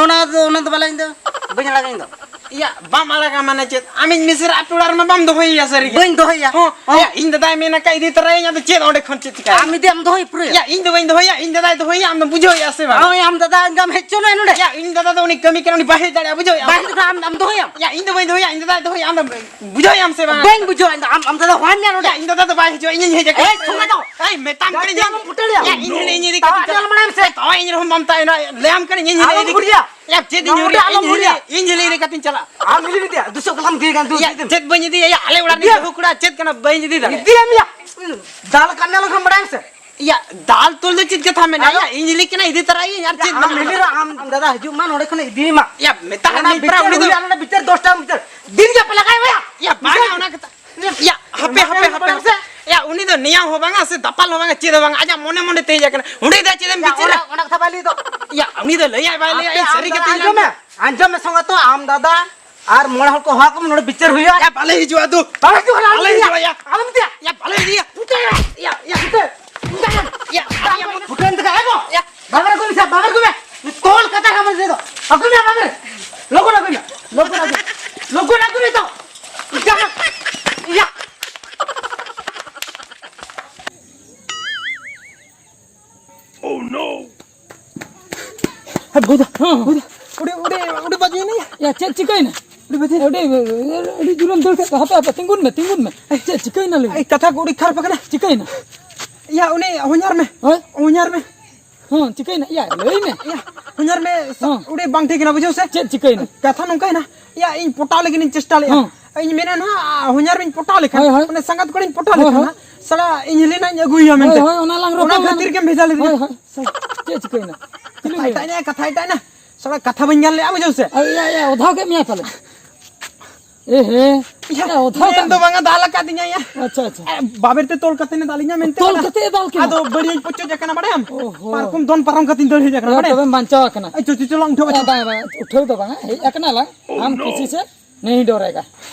ᱚᱱᱟ ᱫᱚ, ᱚᱱᱟ ᱫᱚ ᱵᱟᱞᱮ, ᱤᱧ ᱫᱚ ᱵᱟᱹᱧ ᱟᱲᱟᱜᱟ ᱤᱧ ᱫᱚ᱾ ᱭᱟ, ᱵᱟᱢ ᱟᱲᱟᱜᱟ ᱢᱟᱱᱮ ᱪᱮᱫ? ᱟᱢᱤᱡ ᱢᱤᱥᱨᱟ ᱟᱯᱮ ᱚᱲᱟᱜ ᱨᱮᱢᱟ ᱵᱟᱢ ᱫᱚᱦᱚᱭᱮᱭᱟ ᱥᱟᱹᱨᱤ ᱜᱮ᱾ ᱵᱟᱹᱧ ᱫᱚᱦᱚᱭᱮᱭᱟ᱾ ᱦᱚᱸ, ᱦᱚᱸ᱾ ᱭᱟ, ᱤᱧ ᱫᱟᱫᱟᱭ ᱢᱮᱱ ᱟᱠᱟᱫ ᱤᱫᱤ ᱛᱚᱨᱟᱭᱟᱹᱧ, ᱟᱫᱚ ᱪᱮᱫ ᱚᱸᱰᱮ ᱠᱷᱚᱱ ᱪᱮᱫ ᱪᱤᱠᱟᱹᱭᱟ? ᱟᱢ ᱤᱫᱤᱭᱟᱢ ᱫᱚᱦᱚᱭ ᱯᱩᱨᱟᱹᱭᱟ? ᱭᱟ, ᱤᱧ ᱫᱚ ᱵᱟᱹᱧ ᱫᱚᱦᱚᱭᱟ, ᱤᱧ ᱫᱟᱫᱟᱭ ᱫᱚᱦᱚᱭᱟ, ᱟᱢ ᱫᱚᱢ ᱵᱩᱡᱷᱟᱹᱣᱮᱭᱟ ᱥᱮ ᱵᱟᱝ? ᱦᱳᱭ, ᱟᱢ ᱫᱟᱫᱟ ᱟᱸᱡᱚᱢ ᱦᱮᱡ ᱦᱚᱪᱚ ᱢᱮ ᱱᱚᱰᱮ᱾ ᱭᱟ, ᱤᱧ ᱫᱟᱫᱟ ᱫᱚ ᱩᱱᱤ ᱠᱟᱹᱢᱤ ᱠᱟᱱᱟ, ᱩᱱᱤ ᱵᱟᱭ ᱦᱮᱡ ᱫᱟᱲᱮᱭᱟᱜᱼᱟ, ᱵᱩᱡᱷᱟᱹᱣᱮᱭᱟ? ᱵᱟᱭ ᱦᱮᱡ ᱫᱟᱲᱮᱭᱟᱜᱼᱟ, ᱟᱢ, ᱟᱢ ᱫᱚᱦᱚᱭᱟᱢ? ᱭᱟ, ᱤᱧ ᱫᱚ ᱵᱟᱹᱧ ᱫᱚᱦᱚᱭᱟ, ᱤᱧ ᱫᱟᱫᱟᱭ ᱫᱚᱦᱚᱭᱟ, ᱟᱢ ᱫᱚᱢ ᱵᱩᱡᱷᱟᱹᱣᱮᱭᱟᱢ ᱥᱮ ᱵᱟᱝ? ᱵᱟᱹᱧ ᱵᱩᱡᱷᱟᱹᱣᱟ ᱤᱧ ᱫᱚ, ᱟᱢ, ᱟᱢ ᱫᱟᱫᱟ ᱫᱚ ᱵᱟᱭ ᱦᱤᱡᱩᱜᱼᱟ, ᱤᱧᱤᱧ ᱦᱮᱡ ᱟᱠᱟᱱᱟ᱾ ᱮᱭ, ᱥᱩᱱᱟ ᱫᱚ᱾ ᱮᱭ, ᱢᱮᱛᱟᱢ ᱠᱟᱹᱱᱟᱹᱧ ᱡᱮ ᱟᱞᱚᱢ ᱯᱩᱴᱟᱹᱲᱤᱭᱟ᱾ ᱭᱟ, ᱤᱧ ᱦᱤᱞᱤ, ᱤᱧ ᱦᱤᱞᱤ ᱛᱟᱣᱟ ᱠᱟᱛᱮᱧ ᱪᱟᱞᱟᱜ ᱪᱟᱞᱟᱜ᱾ ᱢᱟᱲᱟᱝ ᱥᱮ᱾ ᱮᱭ, ᱛᱟᱣᱟ ᱤᱧ ᱨᱮᱦᱚᱸ ᱵᱟᱢ ᱛᱟᱦᱮᱱᱟ, ᱞᱟᱹᱭᱟᱢ ᱠᱟᱹᱱᱟᱹᱧ, ᱤᱧ ᱦᱤᱞᱤ ᱟᱞᱚᱢ ᱤᱫᱤ ᱠᱟᱛᱮ᱾ ᱵᱷᱩᱲᱤᱭᱟ᱾ ᱭᱟ, ᱪᱮᱫ ᱤᱧ ᱟᱞᱚᱢ ᱦᱩᱨᱤᱭᱟ? ᱵᱷᱩᱲᱤᱭᱟ᱾ ᱤᱧ ᱦᱤᱞᱤ, ᱤᱧ ᱦᱤᱞᱤ ᱠᱟᱛᱮᱧ ᱪᱟᱞᱟᱜ᱾ ᱟᱢ ᱦᱤᱞᱤ ᱤᱫᱤᱭᱟ, ᱫᱩᱥᱚᱜ ᱠᱟᱛᱷᱟᱢ ᱜᱟᱹᱭ ᱜᱟᱱ ᱫᱩ ᱭᱟ, ᱪᱮᱫ? ᱪᱮᱫ ᱵᱟᱹᱧ ᱤᱫᱤᱭᱟ? ᱭᱟ, ᱟᱞᱮ ᱚᱲᱟᱜ ᱨᱤᱱᱤᱡ ᱤᱫᱤᱭᱟ᱾ ᱵᱟᱹᱦᱩ ᱠᱚᱲᱟ ᱪᱮᱫ ᱠᱟᱱᱟ, ᱵᱟᱹᱧ ᱤᱫᱤ ᱫᱟᱲᱮᱭᱟᱜᱼᱟ᱾ ᱤᱫᱤᱭᱟᱢ ᱭᱟ᱾ ᱫᱟᱞ ᱠᱟᱱ ᱧᱮᱞ ᱠᱷᱟᱱ ᱵᱟᱲᱟᱭᱟᱢ ᱥᱮ? ᱭᱟ, ᱫᱟᱞ ᱛᱚᱞ ᱫᱚ ᱪᱮᱫ ᱠᱟᱛᱷᱟ ᱢᱮᱱᱟᱜᱼᱟ? ᱟᱫᱚ? ᱭᱟ, ᱤᱧ ᱦᱤᱞᱤ ᱠᱟᱱᱟ, ᱤᱫᱤ ᱛᱟᱨᱟᱭᱤᱧ, ᱟᱨ ᱪᱮᱫ ᱟᱢ ᱢᱮᱱᱟᱜᱼᱟ? ᱦᱤᱞᱤ ᱨᱮ ᱟᱢ ᱫᱟᱫᱟ ᱦᱤᱡᱩᱜ ᱢᱟ, ᱱᱚᱰᱮ ᱠᱷᱚᱱ ᱤᱫᱤᱭᱮ ᱢᱟ᱾ ᱭᱟ, ᱢᱮᱛᱟ ᱚᱱᱟ ᱦᱟᱫ ᱢᱮᱭᱟᱹᱧ ᱯᱮᱨᱟ, ᱵᱤᱪᱟᱹᱨ ᱩᱱᱤ ᱫᱚ ᱦᱩᱭᱩᱜᱼᱟ, ᱱᱚᱰᱮ ᱵᱤᱪᱟᱹᱨ ᱫᱚᱥ ᱴᱟᱠᱟ ᱵᱤᱪᱟᱹᱨ᱾ ᱫᱤᱱ ᱜᱮ ᱯᱮ ᱞᱟᱜᱟᱭ ᱭᱟ᱾ ᱭᱟ, ᱵᱟᱝᱟ, ᱵᱤᱪᱟᱹᱨ ᱚᱱᱟ ᱠᱟᱛᱷᱟ᱾ ᱭᱟ, ᱦᱟᱯᱮ, ᱦᱟᱯᱮ, ᱦᱟᱯᱮ᱾ ᱵᱟᱲᱟᱭᱟᱢ ᱥᱮ? ᱭᱟ, ᱩᱱᱤ ᱫᱚ ᱱᱮᱭᱟᱣ ᱦᱚᱸ ᱵᱟᱝᱟ ᱥᱮ ᱫᱟᱯᱟᱞ ᱦᱚᱸ ᱵᱟᱝᱟ, ᱪᱮᱫ ᱦᱚᱸ ᱵᱟᱝᱟ, ᱟᱡᱟᱜ ᱢᱚᱱᱮ ᱢᱚᱱᱮ ᱛᱮ ᱦᱮᱡ ᱟᱠᱟᱱᱟ᱾ ᱚᱸᱰᱮ ᱫᱚ ᱪᱮᱫ ᱮᱢ ᱭᱟ, ᱵᱤᱪᱟᱹᱨᱟ? ᱚᱱᱟ, ᱚᱱᱟ ᱠᱟᱛᱷᱟ ᱵᱟᱭ ᱞᱟᱹᱭ ᱫᱚ᱾ ᱭᱟ, ᱩᱱᱤ ᱫᱚ ᱞᱟᱹᱭᱟᱭ ᱵᱟᱭ ᱞᱟᱹᱭᱟ, ᱟᱯᱮ ᱭᱟ, ᱟᱢ ᱥᱟᱹᱨᱤ ᱫᱚ ᱠᱟᱛᱷᱟ ᱟᱸᱡᱚᱢ ᱢᱮ, ᱟᱸᱡᱚᱢ ᱢᱮ ᱥᱚᱸᱜᱮ ᱛᱚ, ᱟᱢ ᱫᱟᱫᱟ ᱟᱨ ᱢᱚᱬᱮ ᱦᱚᱲ ᱠᱚ ᱦᱚᱦᱚ ᱟᱠᱚ ᱢᱮ, ᱱᱚᱰᱮ ᱵᱤᱪᱟᱹᱨ ᱦᱩᱭᱩᱜᱼᱟ᱾ ᱭᱟ, ᱵᱟᱞᱮ ᱦᱤᱡᱩᱜᱼᱟ ᱟᱫᱚ᱾ ᱵᱟᱞᱮ ᱦᱤᱡᱩᱜᱼᱟ, ᱟᱞᱚᱢ ᱵᱟᱞᱮ ᱤᱫᱤᱭᱟ᱾ ᱦᱤᱡᱩᱜᱼᱟ, ᱭᱟ᱾ ᱟᱞᱚᱢ ᱤᱫᱤᱭᱟ᱾ ᱭᱟ, ᱵᱟᱞᱮ ᱤᱫᱤᱭᱟ᱾ ᱯᱩᱴᱟᱹᱭᱟ᱾ ᱭᱟ, ᱭᱟ, ᱯᱩᱴᱟᱹᱭᱟ᱾ ᱯᱩᱴᱟᱹᱭ ᱮᱱ ᱛᱮ ᱠᱷᱟᱡ ᱜᱚ᱾ ᱭᱟ᱾ ᱵᱟᱵᱮᱨ ᱟᱹᱜᱩᱭ ᱢᱮ ᱥᱮ, ᱵᱟᱵᱮᱨ ᱟᱹᱜᱩᱭ ᱢᱮ᱾ ᱛᱚᱞ ᱠᱟᱛᱮ ᱠᱟᱢᱟᱣ ᱫᱮ ᱫᱚ᱾ ᱟᱹᱜᱩᱭ ᱢᱮ ᱵᱟᱵᱮᱨ᱾ ᱞᱚᱜᱚᱱ ᱟᱹᱜᱩᱭ ᱢᱮ᱾ ᱞᱚᱜᱚᱱ ᱟᱹᱜᱩᱭ ᱢᱮ᱾ ᱞᱚᱜᱚᱱ ᱟᱹᱜᱩᱭ ᱢᱮ ᱛᱚ᱾ ᱭᱟ᱾ ᱭᱟ᱾ ᱦᱮᱸ, ᱵᱩᱡᱷᱟᱹᱣ᱾ ᱦᱮᱸ᱾ ᱵᱩᱡᱷᱟᱹᱣ᱾ ᱩᱰᱤ, ᱩᱰᱤ, ᱩᱰᱤ ᱵᱟᱡᱮᱭᱮᱱᱟ᱾ ᱭᱟ, ᱪᱮᱫ ᱪᱤᱠᱟᱹᱭᱮᱱᱟ? ᱩᱰᱤ ᱵᱟᱡᱮ᱾ ᱟᱹᱰᱤ, ᱟᱹᱰᱤ ᱡᱳᱨᱮᱢ ᱫᱟᱹᱲ ᱠᱮᱫ ᱫᱚ᱾ ᱦᱟᱯᱮ, ᱦᱟᱯᱮ, ᱛᱤᱸᱜᱩᱱ ᱢᱮ, ᱛᱤᱸᱜᱩᱱ ᱢᱮ᱾ ᱪᱮᱫ ᱪᱤᱠᱟᱹᱭᱮᱱᱟ ᱞᱟᱹᱭ ᱢᱮ? ᱮᱭ, ᱠᱟᱛᱷᱟ ᱠᱚ ᱟᱹᱰᱤ ᱠᱷᱟᱨᱟᱯ ᱟᱠᱟᱱᱟ᱾ ᱪᱤᱠᱟᱹᱭᱮᱱᱟ? ᱭᱟ, ᱩᱱᱤ ᱦᱚᱧᱦᱟᱨ ᱢᱮ᱾ ᱦᱳᱭ᱾ ᱦᱚᱧᱦᱟᱨ ᱢᱮ᱾ ᱦᱚᱸ, ᱪᱤᱠᱟᱹᱭᱮᱱᱟ? ᱭᱟ, ᱞᱟᱹᱭ ᱢᱮ᱾ ᱭᱟ, ᱦᱚᱧᱦᱟᱨ ᱢᱮ, ᱥᱟ-, ᱦᱚᱸ᱾ ᱩᱰᱤ ᱵᱟᱝ ᱴᱷᱤᱠ ᱮᱱᱟ, ᱵᱩᱡᱷᱟᱹᱣ ᱥᱮ? ᱪᱮᱫ ᱪᱤᱠᱟᱹᱭᱮᱱᱟ? ᱠᱟᱛᱷᱟ ᱱᱚᱝᱠᱟᱭᱮᱱᱟ, ᱭᱟ, ᱤᱧ ᱯᱚᱴᱟᱣ ᱞᱟᱹᱜᱤᱫ ᱤᱧ ᱪᱮᱥᱴᱟ ᱞᱮᱫᱼᱟ᱾ ᱦᱚᱸ᱾ ᱤᱧ ᱢᱮᱱᱟ ᱱᱟᱦᱟᱜ, ᱦᱚᱧᱦᱟᱨ ᱢᱤᱧ ᱯᱚᱴᱟᱣ ᱞᱮᱠᱷᱟᱱ, ᱦᱳᱭ, ᱦᱳᱭ᱾ ᱚᱱᱮ ᱥᱟᱸᱜᱟᱛ ᱠᱚᱲᱟᱧ ᱯᱚᱴᱟᱣ ᱦᱳᱭ, ᱞᱮᱠᱷᱟᱱ ᱦᱳᱭ᱾ ᱱᱟᱦᱟᱜ, ᱥᱟᱞᱟ ᱤᱧ ᱦᱤᱞᱤ ᱱᱟᱦᱟᱜ ᱤᱧ ᱟᱹᱜᱩᱭᱮᱭᱟ ᱦᱳᱭ, ᱢᱮᱱᱛᱮ᱾ ᱦᱳᱭ, ᱚᱱᱟ ᱞᱟᱝ ᱚᱱᱟ ᱨᱚᱯᱚᱲ ᱠᱷᱟᱹᱛᱤᱨ ᱞᱮᱱᱟ᱾ ᱜᱮᱢ ᱵᱷᱮᱡᱟ ᱞᱮᱫᱮᱧᱟ᱾ ᱦᱳᱭ, ᱦᱳᱭ᱾ ᱪᱮᱫ ᱪᱤᱠᱟᱹᱭᱮᱱᱟ? ᱪᱤᱞᱤ ᱠᱟᱛᱷᱟ ᱞᱟᱹᱭ? ᱮᱴᱟᱜ ᱮᱱᱟ, ᱠᱟᱛᱷᱟ ᱵᱟᱹᱧ ᱜᱟᱱ ᱞᱮᱫᱼᱟ, ᱵᱩᱡᱷᱟᱹᱣ ᱥᱮ? ᱟᱭ, ᱭᱟ, ᱭᱟ, ᱚᱫᱷᱟᱣ ᱠᱮᱫ ᱢᱮᱭᱟ ᱯᱟᱞᱮ᱾ ᱮ ᱦᱮ, ᱭᱟ, ᱭᱟ, ᱚᱫᱷᱟᱣ ᱢᱮᱱ ᱠᱟᱜ ᱫᱚ ᱢᱮ᱾ ᱵᱟᱝᱟ, ᱫᱟᱞ ᱟᱠᱟᱫᱤᱧᱟ, ᱭᱟ᱾ ᱟᱪᱪᱷᱟ, ᱟᱪᱪᱷᱟ᱾ ᱮ, ᱵᱟᱵᱮᱨ ᱛᱮ ᱛᱚᱞ ᱠᱟᱛᱮ ᱱᱮ ᱫᱟᱞᱤᱧᱟ ᱢᱮᱱᱛᱮ ᱛᱚᱞ ᱵᱟᱲᱟᱭᱟᱢ᱾ ᱠᱟᱛᱮ ᱮ ᱫᱟᱞ ᱠᱮᱫᱟ? ᱟᱫᱚ ᱵᱟᱹᱲᱤᱡ ᱯᱚᱪᱚᱡ ᱟᱠᱟᱱᱟ, ᱵᱟᱲᱟᱭᱟᱢ? ᱚᱦᱚ᱾ ᱯᱟᱨᱠᱚᱢ ᱫᱚᱱ ᱯᱟᱨᱚᱢ ᱠᱟᱛᱮᱧ ᱫᱟᱹᱲ ᱦᱮᱡ ᱟᱠᱟᱱᱟ, ᱭᱟ, ᱵᱟᱲᱟᱭᱟᱢ? ᱛᱚᱵᱮᱢ ᱵᱟᱧᱪᱟᱣ ᱟᱠᱟᱱᱟ᱾ ᱮ, ᱪᱚ, ᱪᱚ, ᱪᱚ, ᱞᱟᱝ ᱩᱴᱷᱟᱹᱣᱟ᱾ ᱮ, ᱵᱟᱝ, ᱵᱟᱝ, ᱩᱴᱷᱟᱹᱣ ᱫᱚ ᱵᱟᱝᱟ, ᱦᱮᱡ ᱟᱠᱟᱱᱟ ᱞᱟᱝ᱾ Oh, ᱟᱢ no᱾ ᱠᱤᱥᱤ ᱥᱮ ᱱᱤᱦᱤ ᱰᱚᱨᱮᱜᱟ᱾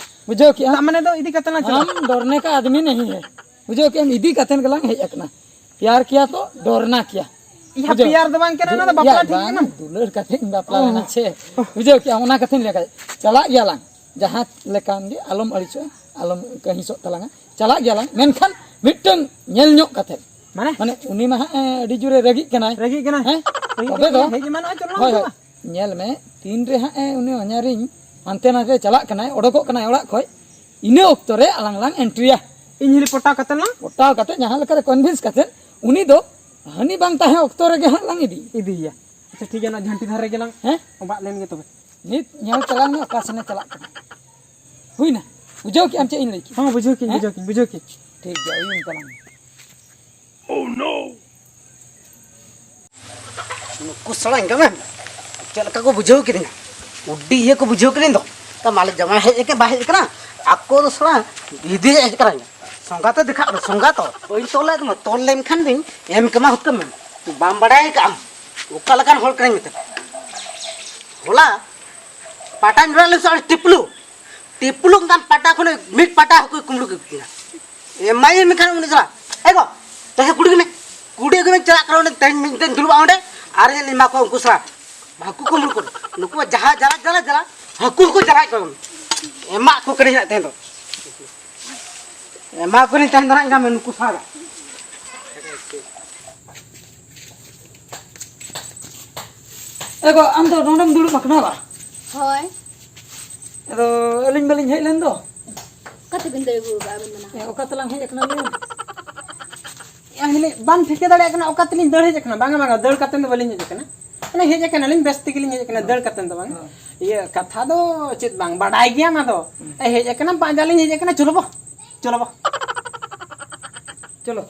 ᱵᱩᱡᱷᱟᱹᱣ ᱠᱮᱜᱼᱟ? ᱛᱟ ᱢᱟᱱᱮ ᱫᱚ ᱤᱫᱤ ᱠᱟᱛᱮ ᱞᱟᱝ ᱪᱟᱞᱟᱜᱼᱟ᱾ ᱟᱢ ᱰᱚᱨᱱᱮ ᱠᱟ ᱟᱫᱢᱤ ᱱᱟᱦᱤ ᱦᱮ᱾ ᱵᱩᱡᱷᱟᱹᱣ ᱠᱮᱜᱼᱟᱢ? ᱤᱫᱤ ᱠᱟᱛᱮ ᱜᱮᱞᱟᱝ ᱦᱮᱡ ᱟᱠᱟᱱᱟ᱾ ᱯᱭᱟᱨ ᱠᱤᱭᱟ ᱛᱚ ᱰᱚᱨᱱᱟ ᱠᱤᱭᱟ᱾ ᱭᱟ, ᱵᱩᱡᱷᱟᱹᱣ? ᱯᱭᱟᱨ ᱫᱚ ᱵᱟᱝ ᱠᱟᱱᱟ, ᱚᱱᱟ ᱫᱚ ᱭᱟ, ᱵᱟᱯᱞᱟ ᱴᱷᱤᱠ ᱵᱟᱝ, ᱠᱟᱱᱟ᱾ ᱫᱩᱞᱟᱹᱲ ᱠᱟᱛᱮᱧ ᱵᱟᱯᱞᱟ ᱚ᱾ ᱞᱮᱱᱟ ᱥᱮ᱾ ᱵᱩᱡᱷᱟᱹᱣ ᱠᱮᱜᱼᱟᱢ? ᱚᱱᱟ ᱠᱟᱛᱷᱟᱧ ᱞᱟᱹᱭ ᱠᱟᱫᱟ᱾ ᱪᱟᱞᱟᱜ ᱜᱮᱭᱟᱞᱟᱝ, ᱡᱟᱦᱟᱸ ᱞᱮᱠᱟᱱ ᱜᱮ, ᱟᱞᱚᱢ ᱟᱹᱲᱤᱥᱚᱜᱼᱟ, ᱟᱞᱚᱢ ᱠᱟᱹᱦᱤᱥᱚᱜ ᱛᱟᱞᱟᱝᱟ᱾ ᱪᱟᱞᱟᱜ ᱜᱮᱭᱟᱞᱟᱝ, ᱢᱮᱱᱠᱷᱟᱱ ᱢᱤᱫᱴᱟᱝ ᱧᱮᱞ ᱧᱚᱜ ᱠᱟᱛᱮ᱾ ᱢᱟᱱᱮ? ᱢᱟᱱᱮ, ᱩᱱᱤ ᱢᱟ ᱦᱟᱸᱜ, ᱮ, ᱟᱹᱰᱤ ᱡᱳᱨᱮ ᱨᱟᱹᱜᱤᱜ ᱠᱟᱱᱟᱭ᱾ ᱨᱟᱹᱜᱤᱜ ᱠᱟᱱᱟᱭ? ᱦᱮᱸ? ᱦᱩᱭᱩᱜ ᱛᱚᱵᱮ ᱠᱟᱱᱟ, ᱫᱚ, ᱦᱮᱡ ᱮᱢᱟᱱᱚᱜᱼᱟ, ᱪᱚᱞᱚ ᱦᱳᱭ, ᱦᱳᱭ᱾ ᱦᱩᱭᱩᱜᱼᱟ᱾ ᱧᱮᱞ ᱢᱮ, ᱛᱤᱱ ᱨᱮ ᱦᱟᱸᱜ, ᱮ, ᱩᱱᱤ ᱦᱚᱧᱦᱟᱨᱤᱧ ᱦᱟᱱᱛᱮ ᱱᱟᱛᱮ ᱪᱟᱞᱟᱜ ᱠᱟᱱᱟᱭ, ᱚᱰᱚᱠᱚᱜ ᱠᱟᱱᱟᱭ ᱚᱲᱟᱜ ᱠᱷᱚᱡ, ᱤᱱᱟᱹ ᱚᱠᱛᱚ ᱨᱮ ᱟᱞᱟᱝ ᱞᱟᱝ ᱮᱱᱴᱨᱤᱭᱟ᱾ ᱤᱧ ᱦᱤᱞᱤ ᱯᱚᱴᱟᱣ ᱠᱟᱛᱮ ᱞᱟᱝ? ᱯᱚᱴᱟᱣ ᱠᱟᱛᱮ, ᱡᱟᱦᱟᱸ ᱞᱮᱠᱟ ᱨᱮ ᱠᱚᱱᱵᱷᱤᱱᱥ ᱠᱟᱛᱮ, ᱩᱱᱤ ᱫᱚ ᱦᱟᱹᱱᱤ ᱵᱟᱝ ᱛᱟᱦᱮᱸ ᱚᱠᱛᱚ ᱨᱮᱜᱮ ᱦᱟᱸᱜ ᱞᱟᱝ ᱤᱫᱤᱭᱟ᱾ ᱤᱫᱤᱭᱮᱭᱟ᱾ ᱟᱪᱪᱷᱟ, ᱴᱷᱤᱠ ᱜᱮᱭᱟ, ᱚᱱᱟ ᱡᱷᱟᱹᱱᱴᱤ ᱫᱷᱟᱨᱮ ᱜᱮᱞᱟᱝ ᱦᱮᱸ? ᱚᱵᱟᱜ ᱞᱮᱱ ᱜᱮ ᱛᱚᱵᱮ᱾ ᱱᱤᱛ ᱧᱮᱞ ᱛᱟᱞᱟᱝ ᱢᱮ ᱚᱠᱟ ᱥᱮᱱᱮ ᱪᱟᱞᱟᱜ ᱠᱟᱱᱟ᱾ ᱦᱩᱭᱱᱟ? ᱵᱩᱡᱷᱟᱹᱣ ᱠᱮᱜ ᱟᱢ ᱪᱮᱫ ᱤᱧ ᱞᱟᱹᱭ ᱠᱮᱫ? ᱦᱚᱸ, ᱵᱩᱡᱷᱟᱹᱣ ᱠᱮᱜ ᱟᱹᱧ, ᱦᱮᱸ? ᱵᱩᱡᱷᱟᱹᱣ ᱠᱮᱜ ᱟᱹᱧ, ᱵᱩᱡᱷᱟᱹᱣ ᱠᱮᱜ ᱟᱹᱧ᱾ ᱴᱷᱤᱠ ᱜᱮᱭᱟ, ᱩᱭᱩᱝ ᱛᱟᱞᱟᱝ ᱢᱮ᱾ Oh no! ᱱᱩᱠᱩ ᱥᱟᱞᱟ ᱮᱸᱜᱟ ᱢᱮ, ᱪᱮᱫ ᱞᱮᱠᱟ ᱠᱚ ᱵᱩᱡᱷᱟᱹᱣ ᱠᱤᱫᱤᱧᱟ, ᱟᱹᱰᱤ ᱤᱭᱟᱹ ᱠᱚ ᱵᱩᱡᱷᱟᱹᱣ ᱠᱤᱫᱤᱧ ᱫᱚ᱾ ᱛᱟ ᱢᱟᱞᱮ ᱡᱟᱶᱟᱭ ᱦᱮᱡ ᱟᱠᱟᱱ, ᱵᱟᱭ ᱦᱮᱡ ᱟᱠᱟᱱᱟ, ᱟᱠᱚ ᱫᱚ ᱥᱟᱞᱟ ᱤᱫᱤ ᱦᱮᱡ ᱟᱠᱟᱱᱟ᱾ ᱥᱚᱸᱜᱟ ᱛᱮ ᱫᱮᱠᱷᱟᱜ ᱢᱮ, ᱥᱚᱸᱜᱟ ᱛᱚ᱾ ᱵᱟᱹᱧ ᱛᱚᱞ ᱞᱮᱫ ᱛᱟᱢᱟ, ᱛᱚᱞ ᱞᱮᱱ ᱠᱷᱟᱱ ᱫᱩᱧ ᱮᱢ ᱠᱟᱢᱟ ᱦᱩᱛᱠᱟᱹᱢ ᱢᱮ᱾ ᱵᱟᱢ ᱵᱟᱲᱟᱭ ᱠᱟᱜᱼᱟᱢ ᱚᱠᱟ ᱞᱮᱠᱟᱱ ᱦᱚᱲ ᱠᱟᱹᱱᱟᱹᱧ ᱢᱮᱛᱟᱢ᱾ ᱦᱚᱞᱟ ᱯᱟᱴᱟᱧ ᱡᱚᱲᱟᱣ ᱞᱮᱱ ᱥᱮ ᱟᱹᱰᱤ ᱴᱤᱯᱞᱩ, ᱴᱤᱯᱞᱩ ᱚᱱᱠᱟᱱ ᱯᱟᱴᱟ ᱠᱷᱚᱱ ᱢᱤᱫ ᱯᱟᱴᱟ ᱦᱟᱹᱠᱩᱭ ᱠᱩᱢᱵᱽᱲᱩ ᱠᱮᱫ ᱛᱤᱧᱟ᱾ ᱮᱢᱟᱭᱟᱹᱧ ᱢᱮᱱᱠᱷᱟᱱ ᱩᱱᱤ ᱥᱟᱞᱟ, "ᱮ ᱜᱚ, ᱛᱮᱦᱮᱧ ᱠᱩᱲᱤ ᱠᱟᱱᱟᱭ, ᱠᱩᱲᱤ ᱟᱹᱜᱩᱭ ᱢᱮ, ᱪᱟᱞᱟᱜ ᱠᱟᱱᱟ ᱚᱸᱰᱮ, ᱛᱮᱦᱮᱧ ᱢᱤᱫ ᱫᱤᱱ ᱫᱩᱲᱩᱵᱼᱟ ᱚᱸᱰᱮ, ᱟᱨ ᱤᱧ ᱮᱢᱟ ᱠᱚᱣᱟ ᱩᱱᱠᱩ ᱥᱟᱞᱟ ᱦᱟᱹᱠᱩ ᱠᱩᱢᱵᱽᱲᱩ ᱠᱚ, ᱱᱩᱠᱩ ᱡᱟᱦᱟᱸ ᱡᱟᱞᱟ, ᱡᱟᱞᱟ, ᱡᱟᱞᱟ, ᱦᱟᱹᱠᱩ ᱦᱚᱸᱠᱚ ᱡᱟᱞᱟᱭᱮᱫ ᱠᱚᱣᱟ, ᱮᱢᱟ ᱠᱚ ᱠᱟᱹᱱᱟᱹᱧ ᱦᱟᱸᱜ ᱛᱮᱦᱮᱧ ᱫᱚ, ᱮᱢᱟ ᱠᱚ ᱠᱟᱹᱱᱟᱹᱧ ᱛᱮᱦᱮᱧ ᱫᱚ ᱦᱟᱸᱜ ᱤᱧ ᱢᱮ ᱱᱩᱠᱩ ᱥᱟᱞᱟ᱾" ᱜᱚ, ᱟᱢ ᱫᱚ ᱱᱚᱰᱮᱢ ᱫᱩᱲᱩᱵ ᱟᱠᱟᱱᱟ ᱵᱟ? ᱦᱳᱭ᱾ ᱟᱫᱚ ᱟᱹᱞᱤᱧ ᱵᱟᱹᱞᱤᱧ ᱦᱮᱡ ᱞᱮᱱ ᱫᱚ᱾ ᱚᱠᱟ ᱛᱮᱵᱤᱱ ᱫᱟᱹᱲ ᱟᱹᱜᱩ ᱟᱠᱟᱫᱼᱟ ᱟᱹᱵᱤᱱ ᱫᱚ ᱱᱟᱦᱟᱜ? ᱮ, ᱚᱠᱟ ᱛᱮᱞᱟᱝ ᱦᱮᱡ ᱟᱠᱟᱱᱟ ᱞᱟᱹᱭ ᱢᱮ? ᱮ, ᱦᱤᱞᱤ ᱵᱟᱢ ᱴᱷᱤᱠᱟᱹ ᱫᱟᱲᱮᱭᱟᱜ ᱠᱟᱱᱟ ᱚᱠᱟ ᱛᱮᱞᱤᱧ ᱫᱟᱹᱲ ᱦᱮᱡ ᱟᱠᱟᱱᱟ? ᱵᱟᱝᱟ, ᱵᱟᱝᱟ, ᱫᱟᱹᱲ ᱠᱟᱛᱮ ᱫᱚ ᱵᱟᱹᱞᱤᱧ ᱦᱮᱡ ᱟᱠᱟᱱᱟ᱾ ᱢᱟᱱᱮ ᱦᱮᱡ ᱟᱠᱟᱱᱟᱞᱤᱧ, ᱵᱮᱥ ᱛᱮᱜᱮᱞᱤᱧ ᱦᱮᱡ ᱟᱠᱟᱱᱟ, ᱦᱮᱸ᱾ ᱫᱟᱹᱲ ᱠᱟᱛᱮ ᱫᱚ ᱵᱟᱝᱟ᱾ ᱦᱮᱸ᱾ ᱤᱭᱟᱹ, ᱠᱟᱛᱷᱟ ᱫᱚ ᱪᱮᱫ ᱵᱟᱝ, ᱵᱟᱰᱟᱭ ᱜᱮᱭᱟᱢ ᱟᱫᱚ᱾ ᱦᱮᱸ᱾ ᱮ, ᱦᱮᱡ ᱟᱠᱟᱱᱟ, ᱯᱟᱸᱡᱟ ᱞᱤᱧ ᱦᱮᱡ ᱟᱠᱟᱱᱟ, ᱪᱚᱞᱚ ᱵᱚ, ᱪᱚᱞᱚ ᱵᱚ᱾ ᱪᱚᱞᱚ᱾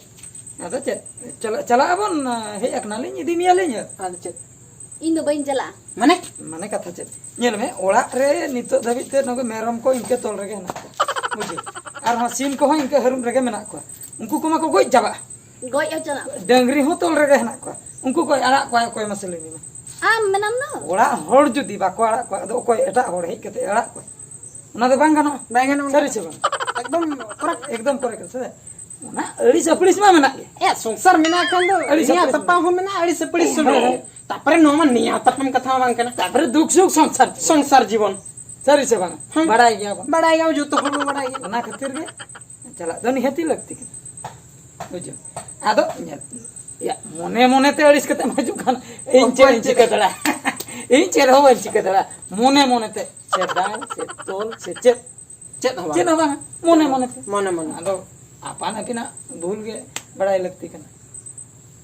ᱟᱫᱚ ᱪᱮᱫ? ᱪᱟᱞᱟᱜ, ᱪᱟᱞᱟᱜ ᱟᱵᱚᱱ, ᱦᱮᱡ ᱟᱠᱟᱱᱟᱞᱤᱧ, ᱤᱫᱤ ᱢᱮᱭᱟᱞᱤᱧ᱾ ᱟᱫᱚ ᱪᱮᱫ? ᱤᱧ ᱫᱚ ᱵᱟᱹᱧ ᱪᱟᱞᱟᱜᱼᱟ᱾ ᱢᱟᱱᱮ? ᱢᱟᱱᱮ ᱠᱟᱛᱷᱟ ᱪᱮᱫ? ᱧᱮᱞ ᱢᱮ, ᱚᱲᱟᱜ ᱨᱮ ᱱᱤᱛᱚᱜ ᱫᱷᱟᱹᱵᱤᱡ ᱛᱮ ᱱᱩᱠᱩ ᱢᱮᱨᱚᱢ ᱠᱚ ᱤᱱᱠᱟᱹ ᱛᱚᱞ ᱨᱮᱜᱮ ᱦᱮᱱᱟᱜ ᱠᱚᱣᱟ᱾ ᱵᱩᱡᱷᱟᱹᱣ? ᱟᱨᱦᱚᱸ ᱥᱤᱢ ᱠᱚᱦᱚᱸ ᱤᱱᱠᱟᱹ ᱦᱟᱹᱨᱩᱵ ᱨᱮᱜᱮ ᱢᱮᱱᱟᱜ ᱠᱚᱣᱟ᱾ ᱩᱱᱠᱩ ᱠᱚᱢᱟ ᱠᱚ ᱜᱚᱡ ᱪᱟᱵᱟᱜᱼᱟ᱾ ᱜᱚᱡ ᱦᱚᱪᱚᱱᱟᱜ ᱯᱮ᱾ ᱰᱟᱹᱝᱨᱤ ᱦᱚᱸ ᱛᱚᱞ ᱨᱮᱜᱮ ᱦᱮᱱᱟᱜ ᱠᱚᱣᱟ᱾ ᱩᱱᱠᱩ ᱠᱚᱭ ᱟᱲᱟᱜ ᱠᱚᱣᱟ, ᱚᱠᱚᱭ ᱢᱟᱥᱮ ᱞᱟᱹᱭ ᱢᱮ ᱢᱟ? ᱟᱢ ᱢᱮᱱᱟᱢ ᱱᱚ? ᱚᱲᱟᱜ ᱦᱚᱲ ᱡᱩᱫᱤ ᱵᱟᱠᱚ ᱟᱲᱟᱜ ᱠᱚᱣᱟ, ᱟᱫᱚ ᱚᱠᱚᱭ ᱮᱴᱟᱜ ᱦᱚᱲ ᱦᱮᱡ ᱠᱟᱛᱮ ᱟᱲᱟᱜ ᱠᱚᱣᱟ? ᱚᱱᱟ ᱫᱚ ᱵᱟᱝ ᱜᱟᱱᱚᱜᱼᱟ᱾ ᱵᱟᱭ ᱜᱟᱱᱚᱜᱼᱟ᱾ ᱥᱟᱹᱨᱤ ᱥᱮ ᱵᱟᱝ? ᱮᱠᱫᱚᱢ ᱠᱚᱨᱮᱠᱴ᱾ ᱮᱠᱫᱚᱢ ᱠᱚᱨᱮᱠᱴ, ᱥᱮ? ᱚᱱᱟ ᱟᱹᱲᱤᱥ ᱟᱹᱯᱲᱤᱥ ᱢᱟ ᱢᱮᱱᱟᱜ ᱜᱮ᱾ ᱮ, ᱥᱚᱝᱥᱟᱨ ᱢᱮᱱᱟᱜ ᱠᱷᱟᱱ ᱫᱚ ᱟᱹᱲᱤᱥ ᱱᱮᱭᱟᱣ ᱟᱹᱯᱲᱤᱥ ᱛᱟᱯᱟᱢ ᱢᱮᱱᱟᱜ᱾ ᱦᱚᱸ ᱢᱮᱱᱟᱜᱼᱟ, ᱟᱹᱲᱤᱥ ᱟᱹᱯᱲᱤᱥ ᱦᱳᱭ, ᱥᱩᱞᱩᱠ᱾ ᱦᱳᱭ᱾ ᱛᱟᱯᱚᱨᱮ ᱱᱚᱣᱟ ᱢᱟ ᱱᱮᱭᱟᱣ ᱛᱟᱯᱟᱢ ᱠᱟᱛᱷᱟ ᱦᱚᱸ ᱵᱟᱝ ᱠᱟᱱᱟ᱾ ᱛᱟᱯᱚᱨᱮ ᱫᱩᱠ ᱥᱩᱠ ᱥᱚᱝᱥᱟᱨ᱾ ᱥᱚᱝᱥᱟᱨ ᱡᱤᱵᱚᱱ᱾ ᱥᱟᱹᱨᱤ ᱥᱮ ᱵᱟᱝ? ᱦᱮᱸ᱾ ᱵᱟᱲᱟᱭ ᱜᱮᱭᱟ ᱵᱚᱱ᱾ ᱵᱟᱲᱟᱭ ᱜᱮᱭᱟ, ᱡᱚᱛᱚ ᱦᱚᱲ ᱵᱚᱱ ᱵᱟᱲᱟᱭ ᱜᱮᱭᱟ᱾ ᱚᱱᱟ ᱠᱷᱟᱹᱛᱤᱨ ᱜᱮ ᱪᱟᱞᱟᱜ ᱫᱚ ᱱᱤᱦᱟᱹᱛᱤ ᱞᱟᱹᱠᱛᱤ ᱠᱟᱱᱟ᱾ ᱵᱩᱡᱷᱟᱹᱣ? ᱟᱫᱚ ᱧᱮᱞ, ᱭᱟ, ᱢᱚᱱᱮ ᱢᱚᱱᱮ ᱛᱮ ᱟᱹᱲᱤᱥ ᱠᱟᱛᱮ ᱢᱟ ᱦᱤᱡᱩᱜ ᱠᱟᱱ, ᱤᱧ ᱪᱮᱫ ᱤᱧ ᱪᱤᱠᱟᱹ ᱫᱟᱲᱮᱭᱟᱜᱼᱟ? ᱤᱧ ᱪᱮᱫ ᱦᱚᱸ ᱵᱟᱹᱧ ᱪᱤᱠᱟᱹ ᱫᱟᱲᱮᱭᱟᱜᱼᱟ᱾ ᱢᱚᱱᱮ ᱢᱚᱱᱮ ᱛᱮ ᱥᱮ ᱫᱟᱞ ᱥᱮ ᱛᱚᱞ ᱥᱮ ᱪᱮᱫ, ᱪᱮᱫ ᱦᱚᱸ ᱵᱟᱝ᱾ ᱪᱮᱫ ᱦᱚᱸ ᱵᱟᱝ, ᱢᱚᱱᱮ ᱢᱚᱱᱮ ᱛᱮ᱾ ᱢᱚᱱᱮ ᱢᱚᱱᱮ᱾ ᱟᱫᱚ ᱟᱯᱟᱱ ᱟᱹᱯᱤᱱᱟᱜ ᱵᱷᱩᱞ ᱜᱮ ᱵᱟᱲᱟᱭ ᱞᱟᱹᱠᱛᱤ ᱠᱟᱱᱟ᱾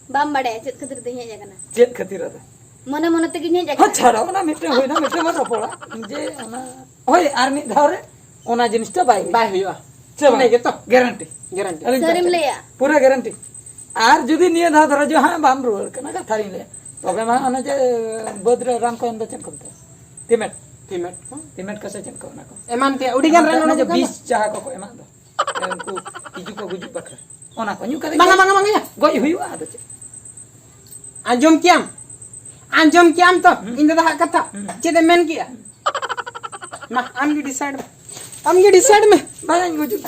ᱵᱟᱢ ᱵᱟᱲᱟᱭᱟ ᱪᱮᱫ ᱠᱷᱟᱹᱛᱤᱨ ᱛᱮᱧ ᱦᱮᱡ ᱟᱠᱟᱱᱟ? ᱪᱮᱫ ᱠᱷᱟᱹᱛᱤᱨ ᱟᱫᱚ? ᱢᱚᱱᱮ ᱢᱚᱱᱮ ᱛᱮᱜᱮᱧ ᱦᱮᱡ ᱟᱠᱟᱱᱟ᱾ ᱟᱪᱪᱷᱟ, ᱚᱱᱟ ᱢᱤᱫᱴᱮᱱ ᱦᱩᱭᱱᱟ, ᱢᱤᱫᱴᱮᱱ ᱵᱚᱱ ᱨᱚᱯᱚᱲᱟ᱾ ᱡᱮ ᱚᱱᱟ, ᱦᱳᱭ, ᱟᱨ ᱢᱤᱫ ᱫᱷᱟᱣ ᱨᱮ ᱚᱱᱟ ᱡᱤᱱᱤᱥᱴᱟ ᱵᱟᱭ ᱦᱩᱭᱩᱜᱼᱟ᱾ ᱵᱟᱭ ᱦᱩᱭᱩᱜᱼᱟ᱾ ᱤᱱᱟᱹ ᱜᱮᱛᱚ? ᱜᱮᱨᱮᱱᱴᱤ᱾ ᱜᱮᱨᱮᱱᱴᱤ᱾ ᱟᱹᱞᱤᱧ ᱥᱟᱹᱨᱤᱢ ᱯᱟᱦᱴᱟ ᱞᱟᱹᱭᱟ? ᱯᱩᱨᱟᱹ ᱜᱮᱨᱮᱱᱴᱤ᱾ ᱟᱨ ᱡᱩᱫᱤ ᱱᱤᱭᱟᱹ ᱫᱷᱟᱣ ᱫᱷᱚᱨᱚ ᱡᱚ ᱦᱟᱸᱜ ᱵᱟᱢ ᱨᱩᱣᱟᱹᱲ ᱠᱟᱱᱟ, ᱠᱟᱛᱷᱟ ᱨᱤᱧ ᱞᱟᱹᱭᱟ, ᱛᱚᱵᱮ ᱢᱟ ᱚᱱᱮ ᱡᱮ ᱵᱟᱹᱫᱽ ᱨᱮ ᱨᱟᱱ ᱠᱚ ᱮᱢ ᱫᱚ ᱪᱮᱫ ᱠᱚ ᱢᱮᱛᱟᱜᱼᱟ? ᱛᱤᱢᱮᱴ᱾ ᱛᱤᱢᱮᱴ ᱠᱚ? ᱛᱤᱢᱮᱴ ᱠᱚ ᱥᱮ ᱪᱮᱫ ᱠᱚ ᱚᱱᱟ ᱠᱚ? ᱮᱢᱟᱱ ᱛᱮᱭᱟᱜ ᱟᱹᱰᱤ ᱜᱟᱱ ᱮᱢᱟᱱ ᱨᱟᱱ ᱛᱮ ᱚᱱᱮ ᱡᱮ ᱩᱰᱩᱠ ᱟᱠᱟᱱᱟ᱾ ᱵᱤᱥ ᱡᱟᱦᱟᱸ ᱠᱚᱠᱚ ᱮᱢᱟᱜ ᱫᱚ᱾ ᱩᱱᱠᱩ ᱛᱤᱡᱩ ᱠᱚ ᱜᱩᱡᱩᱜ ᱵᱟᱠᱷᱨᱟ᱾ ᱚᱱᱟ ᱠᱚ ᱧᱩ ᱠᱟᱛᱮ ᱵᱟᱝᱟ, ᱜᱚᱡ, ᱵᱟᱝᱟ, ᱵᱟᱝᱟ, ᱭᱟ᱾ ᱜᱚᱡ ᱦᱩᱭᱩᱜᱼᱟ, ᱟᱫᱚ ᱪᱮᱫ? ᱟᱸᱡᱚᱢ ᱠᱮᱭᱟᱢ? ᱟᱸᱡᱚᱢ ᱠᱮᱭᱟᱢ ᱛᱚ? ᱦᱩᱸ᱾ ᱤᱧ ᱫᱟᱫᱟ ᱦᱟᱜ ᱠᱟᱛᱷᱟ᱾ ᱦᱩᱸ᱾ ᱪᱮᱫ ᱮᱢ ᱢᱮᱱ ᱠᱮᱜᱼᱟ? ᱢᱟ, ᱟᱢ ᱜᱮ ᱰᱤᱥᱟᱭᱤᱰ ᱢᱮ᱾ ᱟᱢ ᱜᱮ ᱰᱤᱥᱟᱭᱤᱰ ᱢᱮ᱾ ᱵᱟᱝᱟᱧ ᱜᱩᱡᱩᱜ᱾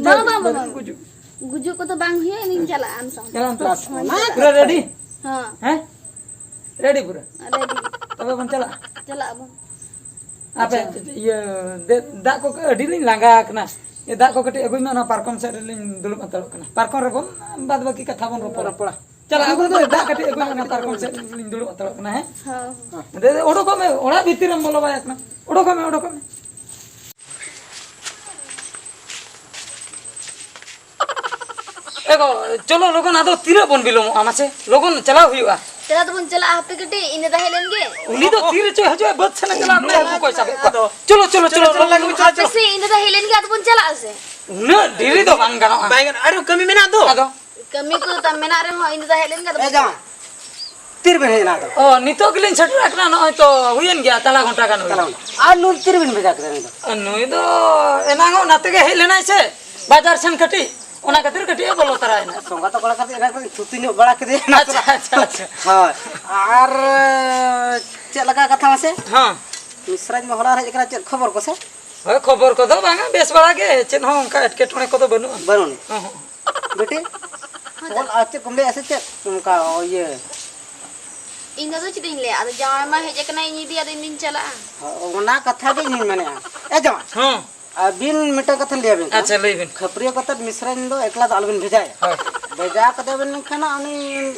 ᱵᱟᱝ, ᱵᱟᱝ, ᱵᱟᱝ, ᱵᱟᱝ᱾ ᱜᱩᱡᱩᱜ᱾ ᱜᱩᱡᱩᱜ ᱠᱚᱫᱚ ᱵᱟᱝ ᱦᱩᱭᱩᱜᱼᱟ, ᱤᱧᱤᱧ ᱪᱟᱞᱟᱜᱼᱟ ᱟᱢ ᱥᱟᱶ᱾ ᱪᱟᱞᱟᱜ ᱟᱢ ᱛᱚ? ᱵᱟᱥ, ᱦᱳᱭ, ᱚᱱᱟ ᱪᱟᱞᱟᱜ᱾ ᱯᱩᱨᱟᱹ ᱨᱮᱰᱤ? ᱦᱚᱸ᱾ ᱦᱮᱸ? ᱨᱮᱰᱤ ᱯᱩᱨᱟᱹ? ᱨᱮᱰᱤ᱾ ᱛᱚᱵᱮ ᱵᱚᱱ ᱪᱟᱞᱟᱜᱼᱟ? ᱪᱟᱞᱟᱜ ᱟᱵᱚᱱ᱾ ᱟᱯᱮ ᱟᱪᱪᱷᱟ᱾ ᱤᱭᱟᱹ ᱫᱮ-, ᱫᱟᱜ ᱠᱚ ᱟᱹᱰᱤ ᱞᱤᱧ ᱞᱟᱸᱜᱟ ᱟᱠᱟᱱᱟ᱾ ᱤᱭᱟᱹ ᱫᱟᱜ ᱠᱚ ᱠᱟᱹᱴᱤᱡ ᱟᱹᱜᱩᱭ ᱢᱮ, ᱚᱱᱟ ᱯᱟᱨᱠᱚᱢ ᱥᱮᱫ ᱨᱮᱞᱤᱧ ᱫᱩᱲᱩᱵ ᱦᱟᱛᱟᱲᱚᱜ ᱠᱟᱱᱟ᱾ ᱯᱟᱨᱠᱚᱢ ᱨᱮᱵᱚᱱ ᱵᱟᱫ ᱵᱟᱹᱠᱤ ᱠᱟᱛᱷᱟ ᱵᱚᱱ ᱨᱚᱯᱚᱲᱟ᱾ ᱨᱚᱯᱚᱲᱟ᱾ ᱪᱟᱞᱟᱜ ᱟᱹᱜᱩ ᱫᱚ ᱫᱟᱜ ᱠᱟᱹᱴᱤᱡ ᱟᱹᱜᱩᱭ ᱢᱮ, ᱚᱱᱟ ᱯᱟᱨᱠᱚᱢ ᱥᱮᱫ ᱞᱤᱧ ᱫᱩᱲᱩᱵ ᱦᱟᱛᱟᱲᱚᱜ ᱠᱟᱱᱟ, ᱦᱮᱸ? ᱦᱚᱸ᱾ ᱫᱮ, ᱫᱮ, ᱚᱰᱚᱠᱚᱜ ᱢᱮ, ᱚᱲᱟᱜ ᱵᱷᱤᱛᱤᱨ ᱨᱮᱢ ᱵᱚᱞᱚ ᱵᱟᱭ ᱠᱟᱱᱟ᱾ ᱚᱰᱚᱠᱚᱜ ᱢᱮ, ᱚᱰᱚᱠᱚᱜ ᱢᱮ᱾ ᱮ ᱜᱚ, ᱪᱚᱞᱚ ᱞᱚᱜᱚᱱ, ᱟᱫᱚ ᱛᱤᱱᱟᱹᱜ ᱵᱚᱱ ᱵᱤᱞᱚᱢᱚᱜᱼᱟ ᱢᱟᱥᱮ? ᱞᱚᱜᱚᱱ ᱪᱟᱞᱟᱣ ᱦᱩᱭᱩᱜᱼᱟ᱾ ᱪᱟᱞᱟᱣ ᱫᱚᱵᱚᱱ ᱪᱟᱞᱟᱜᱼᱟ, ᱦᱟᱯᱮ ᱠᱟᱹᱴᱤᱡ, ᱤᱧ ᱫᱟᱫᱟ ᱦᱮᱡ ᱞᱮᱱ ᱜᱮ᱾ ᱩᱱᱤ ᱫᱚ ᱛᱤ ᱨᱮᱪᱚᱭ ᱦᱤᱡᱩᱜᱼᱟ, ᱵᱟᱹᱫᱽ ᱥᱮᱱ ᱮ ᱪᱟᱞᱟᱜ ᱠᱟᱱᱟ, ᱩᱱᱠᱩ ᱠᱚᱭ ᱥᱟᱵᱮᱫ ᱠᱚᱣᱟ᱾ ᱟᱫᱚ ᱪᱚᱞᱚ, ᱪᱚᱞᱚ, ᱪᱚᱞᱚ, ᱪᱚᱞᱚ, ᱞᱚᱜᱚᱱ ᱪᱚᱞᱚ, ᱦᱟᱯᱮ ᱪᱚᱞᱚ᱾ ᱥᱮ, ᱤᱧ ᱫᱟᱫᱟ ᱦᱮᱡ ᱞᱮᱱ ᱜᱮ, ᱟᱫᱚ ᱵᱚᱱ ᱪᱟᱞᱟᱜᱼᱟ ᱥᱮ? ᱩᱱᱟᱹᱜ ᱰᱮᱨᱤ ᱫᱚ ᱵᱟᱝ ᱜᱟᱱᱚᱜᱼᱟ᱾ ᱵᱟᱭ ᱜᱟᱱᱚᱜᱼᱟ, ᱟᱨᱚ ᱠᱟᱹᱢᱤ ᱢᱮᱱᱟᱜ ᱫᱚ᱾ ᱟᱫᱚ ᱠᱟᱹᱢᱤ ᱠᱚ ᱛᱟᱢ ᱢᱮᱱᱟᱜ ᱨᱮᱦᱚᱸ, ᱤᱧ ᱫᱟᱫᱟ ᱦᱮᱡ ᱞᱮᱱ ᱜᱮ, ᱟᱫᱚ ᱮ ᱵᱚᱱ ᱡᱟᱶᱟᱭ, ᱪᱟᱞᱟᱜᱼᱟ᱾ ᱛᱤᱨᱮᱵᱮᱱ ᱦᱮᱡ ᱮᱱᱟ ᱟᱫᱚ? ᱚ, ᱱᱤᱛᱚᱜ ᱜᱮᱞᱤᱧ ᱥᱮᱴᱮᱨ ᱟᱠᱟᱱᱟ, ᱱᱚᱜᱼᱚᱭ ᱛᱚ ᱦᱩᱭᱮᱱ ᱜᱮᱭᱟ, ᱛᱟᱞᱟ ᱜᱷᱚᱱᱴᱟ ᱜᱟᱱ ᱦᱩᱭᱮᱱ ᱛᱟᱞᱟ ᱜᱮᱭᱟ᱾ ᱜᱷᱚᱱᱴᱟ᱾ ᱟᱨ ᱱᱩᱭ ᱛᱤᱨᱮᱵᱮᱱ ᱵᱷᱮᱡᱟ ᱠᱮᱫᱟ ᱱᱩᱭ ᱫᱚ? ᱟᱨ ᱱᱩᱭ ᱫᱚ ᱮᱱᱟᱝ ᱚᱜ ᱱᱟᱛᱮ ᱜᱮ ᱦᱮᱡ ᱞᱮᱱᱟᱭ ᱥᱮ, ᱵᱟᱡᱟᱨ ᱥᱮᱱ ᱠᱟᱹᱴᱤᱡ, ᱚᱱᱟ ᱠᱷᱟᱹᱛᱤᱨ ᱠᱟᱹᱴᱤᱡ ᱮ ᱵᱚᱞᱚ ᱛᱚᱨᱟᱭᱮᱱᱟ᱾ ᱥᱚᱸᱜᱟ ᱛᱚ ᱠᱚᱲᱟ ᱠᱟᱹᱴᱤᱡ ᱮᱱᱟᱝ ᱠᱷᱚᱱ ᱛᱷᱩᱛᱤ ᱧᱚᱜ ᱵᱟᱲᱟ ᱠᱮᱫᱮᱭᱟ᱾ ᱟᱪᱪᱷᱟ, ᱟᱪᱪᱷᱟ, ᱟᱪᱪᱷᱟ᱾ ᱦᱳᱭ᱾ ᱟᱨ ᱪᱮᱫ ᱞᱮᱠᱟ ᱠᱟᱛᱷᱟ ᱢᱟᱥᱮ? ᱦᱮᱸ᱾ ᱢᱤᱥᱨᱟᱧ ᱢᱟ ᱦᱚᱞᱟ ᱦᱮᱡ ᱟᱠᱟᱱᱟ, ᱪᱮᱫ ᱠᱷᱚᱵᱚᱨ ᱠᱚᱥᱮ? ᱦᱳᱭ, ᱠᱷᱚᱵᱚᱨ ᱠᱚᱫᱚ ᱵᱟᱝᱟ, ᱵᱮᱥ ᱵᱟᱲᱟ ᱜᱮ, ᱪᱮᱫ ᱦᱚᱸ ᱚᱱᱠᱟ ᱮᱴᱠᱮᱴᱚᱬᱮ ᱠᱚᱫᱚ ᱵᱟᱹᱱᱩᱜᱼᱟ᱾ ᱵᱟᱹᱱᱩᱜ᱾ ᱦᱚᱸ, ᱦᱚᱸ᱾ ᱵᱤᱴᱤ, ᱵᱚᱞ ᱟᱨ ᱪᱮᱫ ᱠᱚᱢ ᱞᱟᱹᱭᱟ ᱥᱮ ᱪᱮᱫ? ᱚᱱᱠᱟ ᱤᱭᱟᱹ᱾ ᱤᱧ ᱫᱚ ᱟᱫᱚ ᱪᱮᱫ ᱤᱧ ᱞᱟᱹᱭᱟ? ᱟᱫᱚ ᱡᱟᱶᱟᱭ ᱢᱟ ᱦᱮᱡ ᱟᱠᱟᱱᱟᱭ, ᱤᱧ ᱤᱫᱤᱭᱟ, ᱟᱫᱚ ᱤᱧ ᱫᱩᱧ ᱪᱟᱞᱟᱜᱼᱟ᱾ ᱚᱱᱟ ᱠᱟᱛᱷᱟ ᱜᱮ ᱤᱧ ᱦᱚᱧ ᱢᱮᱱᱮᱫᱼᱟ᱾ ᱮ ᱡᱟᱶᱟᱭ᱾ ᱦᱚᱸ᱾ ᱟᱹᱵᱤᱱ ᱢᱤᱫᱴᱟᱝ ᱠᱟᱛᱷᱟᱧ ᱞᱟᱹᱭ ᱟᱵᱤᱱ ᱠᱟᱱᱟ᱾ ᱟᱪᱪᱷᱟ, ᱞᱟᱹᱭ ᱵᱤᱱ᱾ ᱠᱷᱟᱹᱯᱟᱹᱨᱤᱭᱟᱹ ᱠᱟᱛᱮᱫ ᱢᱤᱥᱨᱟᱧ ᱫᱚ ᱮᱠᱞᱟ ᱫᱚ ᱟᱞᱚᱵᱤᱱ ᱵᱷᱮᱡᱟᱭᱟ᱾ ᱦᱳᱭ᱾ ᱵᱷᱮᱡᱟ ᱠᱟᱛᱮ ᱵᱤᱱ ᱢᱮᱱᱠᱷᱟᱱ ᱩᱱᱤ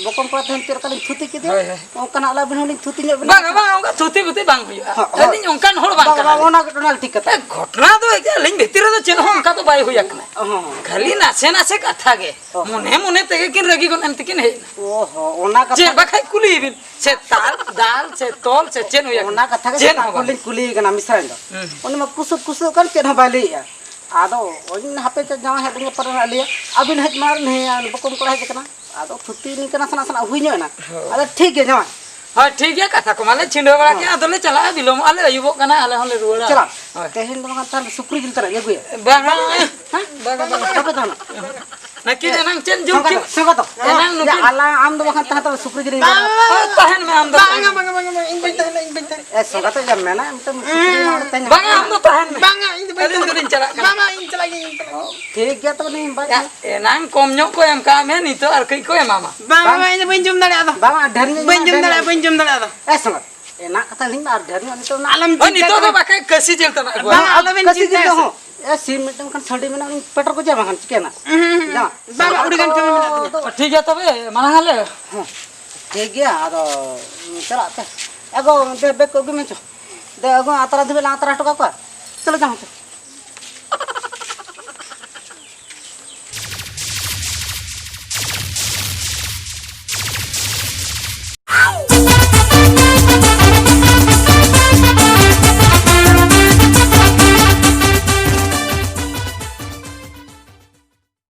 ᱵᱚᱠᱚᱢ ᱠᱚᱲᱟ ᱛᱮᱦᱮᱧ ᱪᱮᱫ ᱞᱮᱠᱟ ᱞᱤᱧ ᱛᱷᱩᱛᱤ ᱠᱮᱫᱮᱭᱟ, ᱦᱳᱭ, ᱦᱳᱭ᱾ ᱚᱱᱠᱟᱱᱟᱜ ᱟᱞᱚ ᱟᱹᱵᱤᱱ ᱦᱚᱸᱞᱤᱧ ᱛᱷᱩᱛᱤ ᱧᱚᱜ ᱵᱤᱱᱟ᱾ ᱵᱟᱝᱟ, ᱵᱟᱝᱟ, ᱚᱱᱠᱟ ᱛᱷᱩᱛᱤ ᱵᱩᱛᱤ ᱵᱟᱝ ᱦᱩᱭᱩᱜᱼᱟ᱾ ᱦᱳᱭ, ᱦᱳᱭ᱾ ᱟᱹᱞᱤᱧ ᱚᱱᱠᱟᱱ ᱦᱚᱲ ᱵᱟᱝ ᱵᱟᱝᱟ, ᱠᱟᱱᱟᱞᱤᱧ᱾ ᱵᱟᱝᱟ, ᱚᱱᱟ ᱜᱮ, ᱚᱱᱟ ᱜᱮ ᱴᱷᱤᱠ ᱠᱟᱛᱷᱟ᱾ ᱮ, ᱜᱷᱚᱴᱱᱟ ᱫᱚ ᱮᱠᱮ ᱟᱹᱞᱤᱧ ᱵᱷᱤᱛᱤᱨ ᱨᱮᱫᱚ ᱪᱮᱫ ᱦᱚᱸ ᱚᱱᱠᱟ ᱫᱚ ᱵᱟᱭ ᱦᱩᱭ ᱟᱠᱟᱱᱟ᱾ ᱦᱚᱸ, ᱦᱚᱸ᱾ ᱠᱷᱟᱹᱞᱤ ᱱᱟᱥᱮ ᱱᱟᱥᱮ ᱠᱟᱛᱷᱟ ᱜᱮ᱾ ᱦᱚᱸ᱾ ᱢᱚᱱᱮ ᱢᱚᱱᱮ ᱛᱮᱜᱮ ᱠᱤᱱ ᱨᱟᱹᱜᱤ ᱜᱚᱫ ᱮᱱ ᱛᱮᱠᱤᱱ ᱦᱮᱡ ᱮᱱᱟ᱾ ᱚ ᱦᱚᱸ, ᱚᱱᱟ ᱠᱟᱛᱷᱟ ᱪᱮᱫ ᱜᱮ᱾ ᱵᱟᱠᱷᱟᱡ ᱠᱩᱞᱤᱭᱮ ᱵᱤᱱ, ᱥᱮ ᱛᱟᱞ, ᱫᱟᱞ, ᱥᱮ ᱛᱚᱞ, ᱥᱮ ᱪᱮᱫ ᱦᱩᱭ ᱟᱠᱟᱱᱟ? ᱚᱱᱟ ᱠᱟᱛᱷᱟ ᱜᱮ ᱪᱮᱫ ᱥᱮᱛᱟᱜ ᱦᱚᱸ ᱠᱷᱚᱱ ᱵᱟᱝ᱾ ᱞᱤᱧ ᱠᱩᱞᱤᱭᱮ ᱠᱟᱱᱟ ᱢᱤᱥᱨᱟᱧ ᱫᱚ᱾ ᱦᱩᱸ᱾ ᱩᱱᱤ ᱢᱟ ᱠᱩᱥᱩᱵ ᱠᱩᱥᱩᱵ ᱠᱟᱱ, ᱪᱮᱫ ᱦᱚᱸ ᱵᱟᱭ ᱞᱟᱹᱭᱮᱜᱼᱟ᱾ ᱟᱫᱚ ᱚᱧ ᱦᱟᱯᱮ ᱪᱚ ᱡᱟᱶᱟᱭ ᱦᱮᱡ ᱞᱮᱱ ᱜᱮ ᱯᱟᱞᱮᱱ ᱟᱞᱮᱭᱟ᱾ ᱟᱹᱵᱤᱱ ᱦᱮᱡ ᱢᱟ ᱟᱨ ᱱᱤᱭᱟᱹ ᱵᱚᱠᱚᱢ ᱠᱚᱲᱟ ᱦᱮᱡ ᱟᱠᱟᱱᱟ᱾ ᱟᱫᱚ ᱛᱷᱩᱛᱤ ᱱᱤᱝᱠᱟᱹ ᱱᱟᱥᱮᱱᱟᱜ ᱥᱮᱱᱟᱜ ᱦᱩᱭ ᱧᱚᱜ ᱮᱱᱟ᱾ ᱦᱳᱭ᱾ ᱟᱫᱚ ᱴᱷᱤᱠ ᱜᱮᱭᱟ ᱡᱟᱶᱟᱭ᱾ ᱦᱳᱭ, ᱴᱷᱤᱠ ᱜᱮᱭᱟ, ᱠᱟᱛᱷᱟ ᱠᱚᱢᱟ ᱞᱮ ᱪᱷᱤᱰᱟᱹᱣ ᱵᱟᱲᱟ ᱠᱮᱜᱼᱟ, ᱟᱫᱚ ᱞᱮ ᱪᱟᱞᱟᱜᱼᱟ, ᱵᱤᱞᱚᱢᱚᱜᱼᱟ ᱞᱮ, ᱟᱹᱭᱩᱵᱚᱜ ᱠᱟᱱᱟ, ᱟᱞᱮ ᱦᱚᱸᱞᱮ ᱨᱩᱣᱟᱹᱲᱟ᱾ ᱪᱟᱞᱟᱜ᱾ ᱦᱳᱭ᱾ ᱛᱮᱦᱮᱧ ᱫᱚ ᱵᱟᱝ ᱛᱟᱦᱞᱮ ᱥᱩᱠᱨᱤ ᱡᱤᱞ ᱛᱟᱱᱟᱜ ᱤᱧ ᱟᱹᱜᱩᱭᱟ᱾ ᱵᱟᱝᱟ᱾ ᱦᱮᱸ? ᱵᱟᱝᱟ, ᱵᱟᱝᱟ᱾ ᱵᱟᱯᱮ ᱛᱟᱦᱮᱱᱟ? ᱱᱟᱹᱠᱤᱱ ᱮᱱᱟᱝ ᱪᱮᱫ ᱡᱚᱢ ᱥᱚᱸᱜᱮ ᱠᱤᱱ? ᱫᱚ, ᱥᱚᱸᱜᱮ ᱫᱚ᱾ ᱮᱱᱟᱝ ᱭᱟ, ᱱᱩᱠᱤᱱ ᱟᱞᱟ, ᱟᱢ ᱫᱚ ᱵᱟᱠᱷᱟᱱ ᱛᱟᱦᱮᱸ ᱛᱟᱦᱮᱸ ᱥᱩᱠᱨᱤ ᱡᱤᱞ ᱤᱧ ᱵᱟᱝᱟ, ᱵᱟᱝᱟ᱾ ᱵᱟᱝᱟ, ᱛᱟᱦᱮᱱ ᱢᱮ ᱟᱢ ᱫᱚ᱾ ᱵᱟᱝᱟ, ᱵᱟᱝᱟ, ᱵᱟᱝᱟ, ᱵᱟᱝᱟ, ᱤᱧ ᱵᱟᱹᱧ ᱛᱟᱦᱮᱱᱟ, ᱤᱧ ᱵᱟᱹᱧ ᱛᱟᱦᱮᱱᱟ᱾ ᱮ, ᱥᱚᱸᱜᱮ ᱛᱮ ᱭᱟ, ᱢᱮᱱᱟ, ᱢᱤᱫᱴᱟᱝ ᱥᱩᱠᱨᱤ ᱦᱚᱲ ᱛᱮᱧ ᱵᱟᱝᱟ, ᱟᱢ ᱫᱚ ᱛᱟᱦᱮᱱ ᱢᱮ᱾ ᱟᱹᱞᱤᱧ ᱫᱚᱞᱤᱧ ᱪᱟᱞᱟᱜ ᱠᱟᱱᱟ᱾ ᱵᱟᱝᱟ, ᱤᱧ ᱫᱚ ᱵᱟᱹᱧ ᱪᱟᱞᱟᱜ ᱜᱮᱭᱟ, ᱤᱧ ᱪᱟᱞᱟᱜ ᱜᱮᱭᱟ᱾ ᱚ, ᱴᱷᱤᱠ ᱜᱮᱭᱟ, ᱛᱚᱵᱮ ᱞᱤᱧ ᱵᱟᱭ ᱭᱟ, ᱮᱱᱟᱝ ᱠᱚᱢ ᱧᱚᱜ ᱠᱚ ᱮᱢ ᱠᱟᱜ ᱢᱮ, ᱱᱤᱛᱚᱜ ᱟᱨ ᱠᱟᱹᱡ ᱠᱚ ᱮᱢᱟᱢᱟ᱾ ᱵᱟᱝᱟ, ᱵᱟᱝᱟ, ᱤᱧ ᱫᱚ ᱵᱟᱹᱧ ᱡᱚᱢ ᱫᱟᱲᱮᱭᱟᱜᱼᱟ ᱟᱫᱚ᱾ ᱵᱟᱝᱟ, ᱰᱷᱮᱨ ᱧᱚᱜ ᱵᱟᱹᱧ ᱮᱢᱟ, ᱡᱚᱢ ᱰᱷᱮᱨ ᱫᱟᱲᱮᱭᱟᱜᱼᱟ, ᱧᱚᱜ᱾ ᱵᱟᱹᱧ ᱡᱚᱢ ᱫᱟᱲᱮᱭᱟᱜᱼᱟ ᱟᱫᱚ᱾ ᱮ, ᱥᱚᱸᱜᱮ, ᱮᱱᱟᱜ ᱠᱟᱛᱷᱟ ᱞᱤᱧ ᱢᱮ, ᱟᱨ ᱰᱷᱮᱨ ᱧᱚᱜ ᱱᱤᱛᱚᱜ ᱱᱟ-, ᱟᱞᱚᱢ ᱦᱳᱭ, ᱪᱤᱱᱛᱟᱹ ᱱᱤᱛᱚᱜ ᱫᱚ ᱠᱚᱨᱮ᱾ ᱵᱟᱠᱷᱟᱡ ᱠᱟᱹᱥᱤ ᱡᱤᱞ ᱛᱟᱱᱟᱜ ᱟᱹᱜᱩ ᱵᱟᱝᱟ, ᱟᱢ᱾ ᱟᱞᱚᱵᱮᱱ ᱠᱟᱹᱥᱤ ᱡᱤᱞ ᱪᱤᱱᱛᱟᱹᱭᱟ ᱫᱚ ᱥᱮ᱾ ᱦᱚᱸ᱾ ᱮ, ᱥᱤᱢ ᱢᱤᱫᱴᱟᱝ ᱠᱷᱟᱱ ᱥᱟᱺᱰᱤ ᱢᱮᱱᱟᱜ, ᱩᱱᱤ ᱯᱮᱴᱮᱨ ᱜᱚᱡᱮᱭᱟ ᱵᱟᱝᱠᱷᱟᱱ ᱪᱤᱠᱟᱹᱭᱮᱱᱟ? ᱦᱩᱸ, ᱦᱩᱸ, ᱦᱩᱸ᱾ ᱡᱟᱢᱟ᱾ ᱵᱟᱝ, ᱵᱟᱝ, ᱟᱹᱰᱤ ᱜᱟᱱ ᱠᱟᱹᱢᱤ ᱢᱮᱱᱟᱜ ᱛᱤᱧᱟ᱾ ᱟᱫᱚ ᱴᱷᱤᱠ ᱜᱮᱭᱟ, ᱛᱚᱵᱮ ᱢᱟᱲᱟᱝ ᱟᱞᱮ᱾ ᱦᱮᱸ, ᱴᱷᱤᱠ ᱜᱮᱭᱟ, ᱟᱫᱚ ᱪᱟᱞᱟᱜ ᱯᱮ᱾ ᱮ ᱜᱚ, ᱫᱮ, ᱵᱮᱜᱽ ᱠᱚ ᱟᱹᱜᱩᱭ ᱢᱮ ᱪᱚ᱾ ᱫᱮ, ᱟᱹᱜᱩ, ᱟᱛᱨᱟ ᱫᱷᱟᱹᱵᱤᱡ ᱞᱟᱝ ᱟᱛᱨᱟ ᱦᱚᱴᱚ ᱠᱟᱠᱚᱣᱟ᱾ ᱪᱚᱞᱚ, ᱡᱟᱢᱟ ᱪᱚ᱾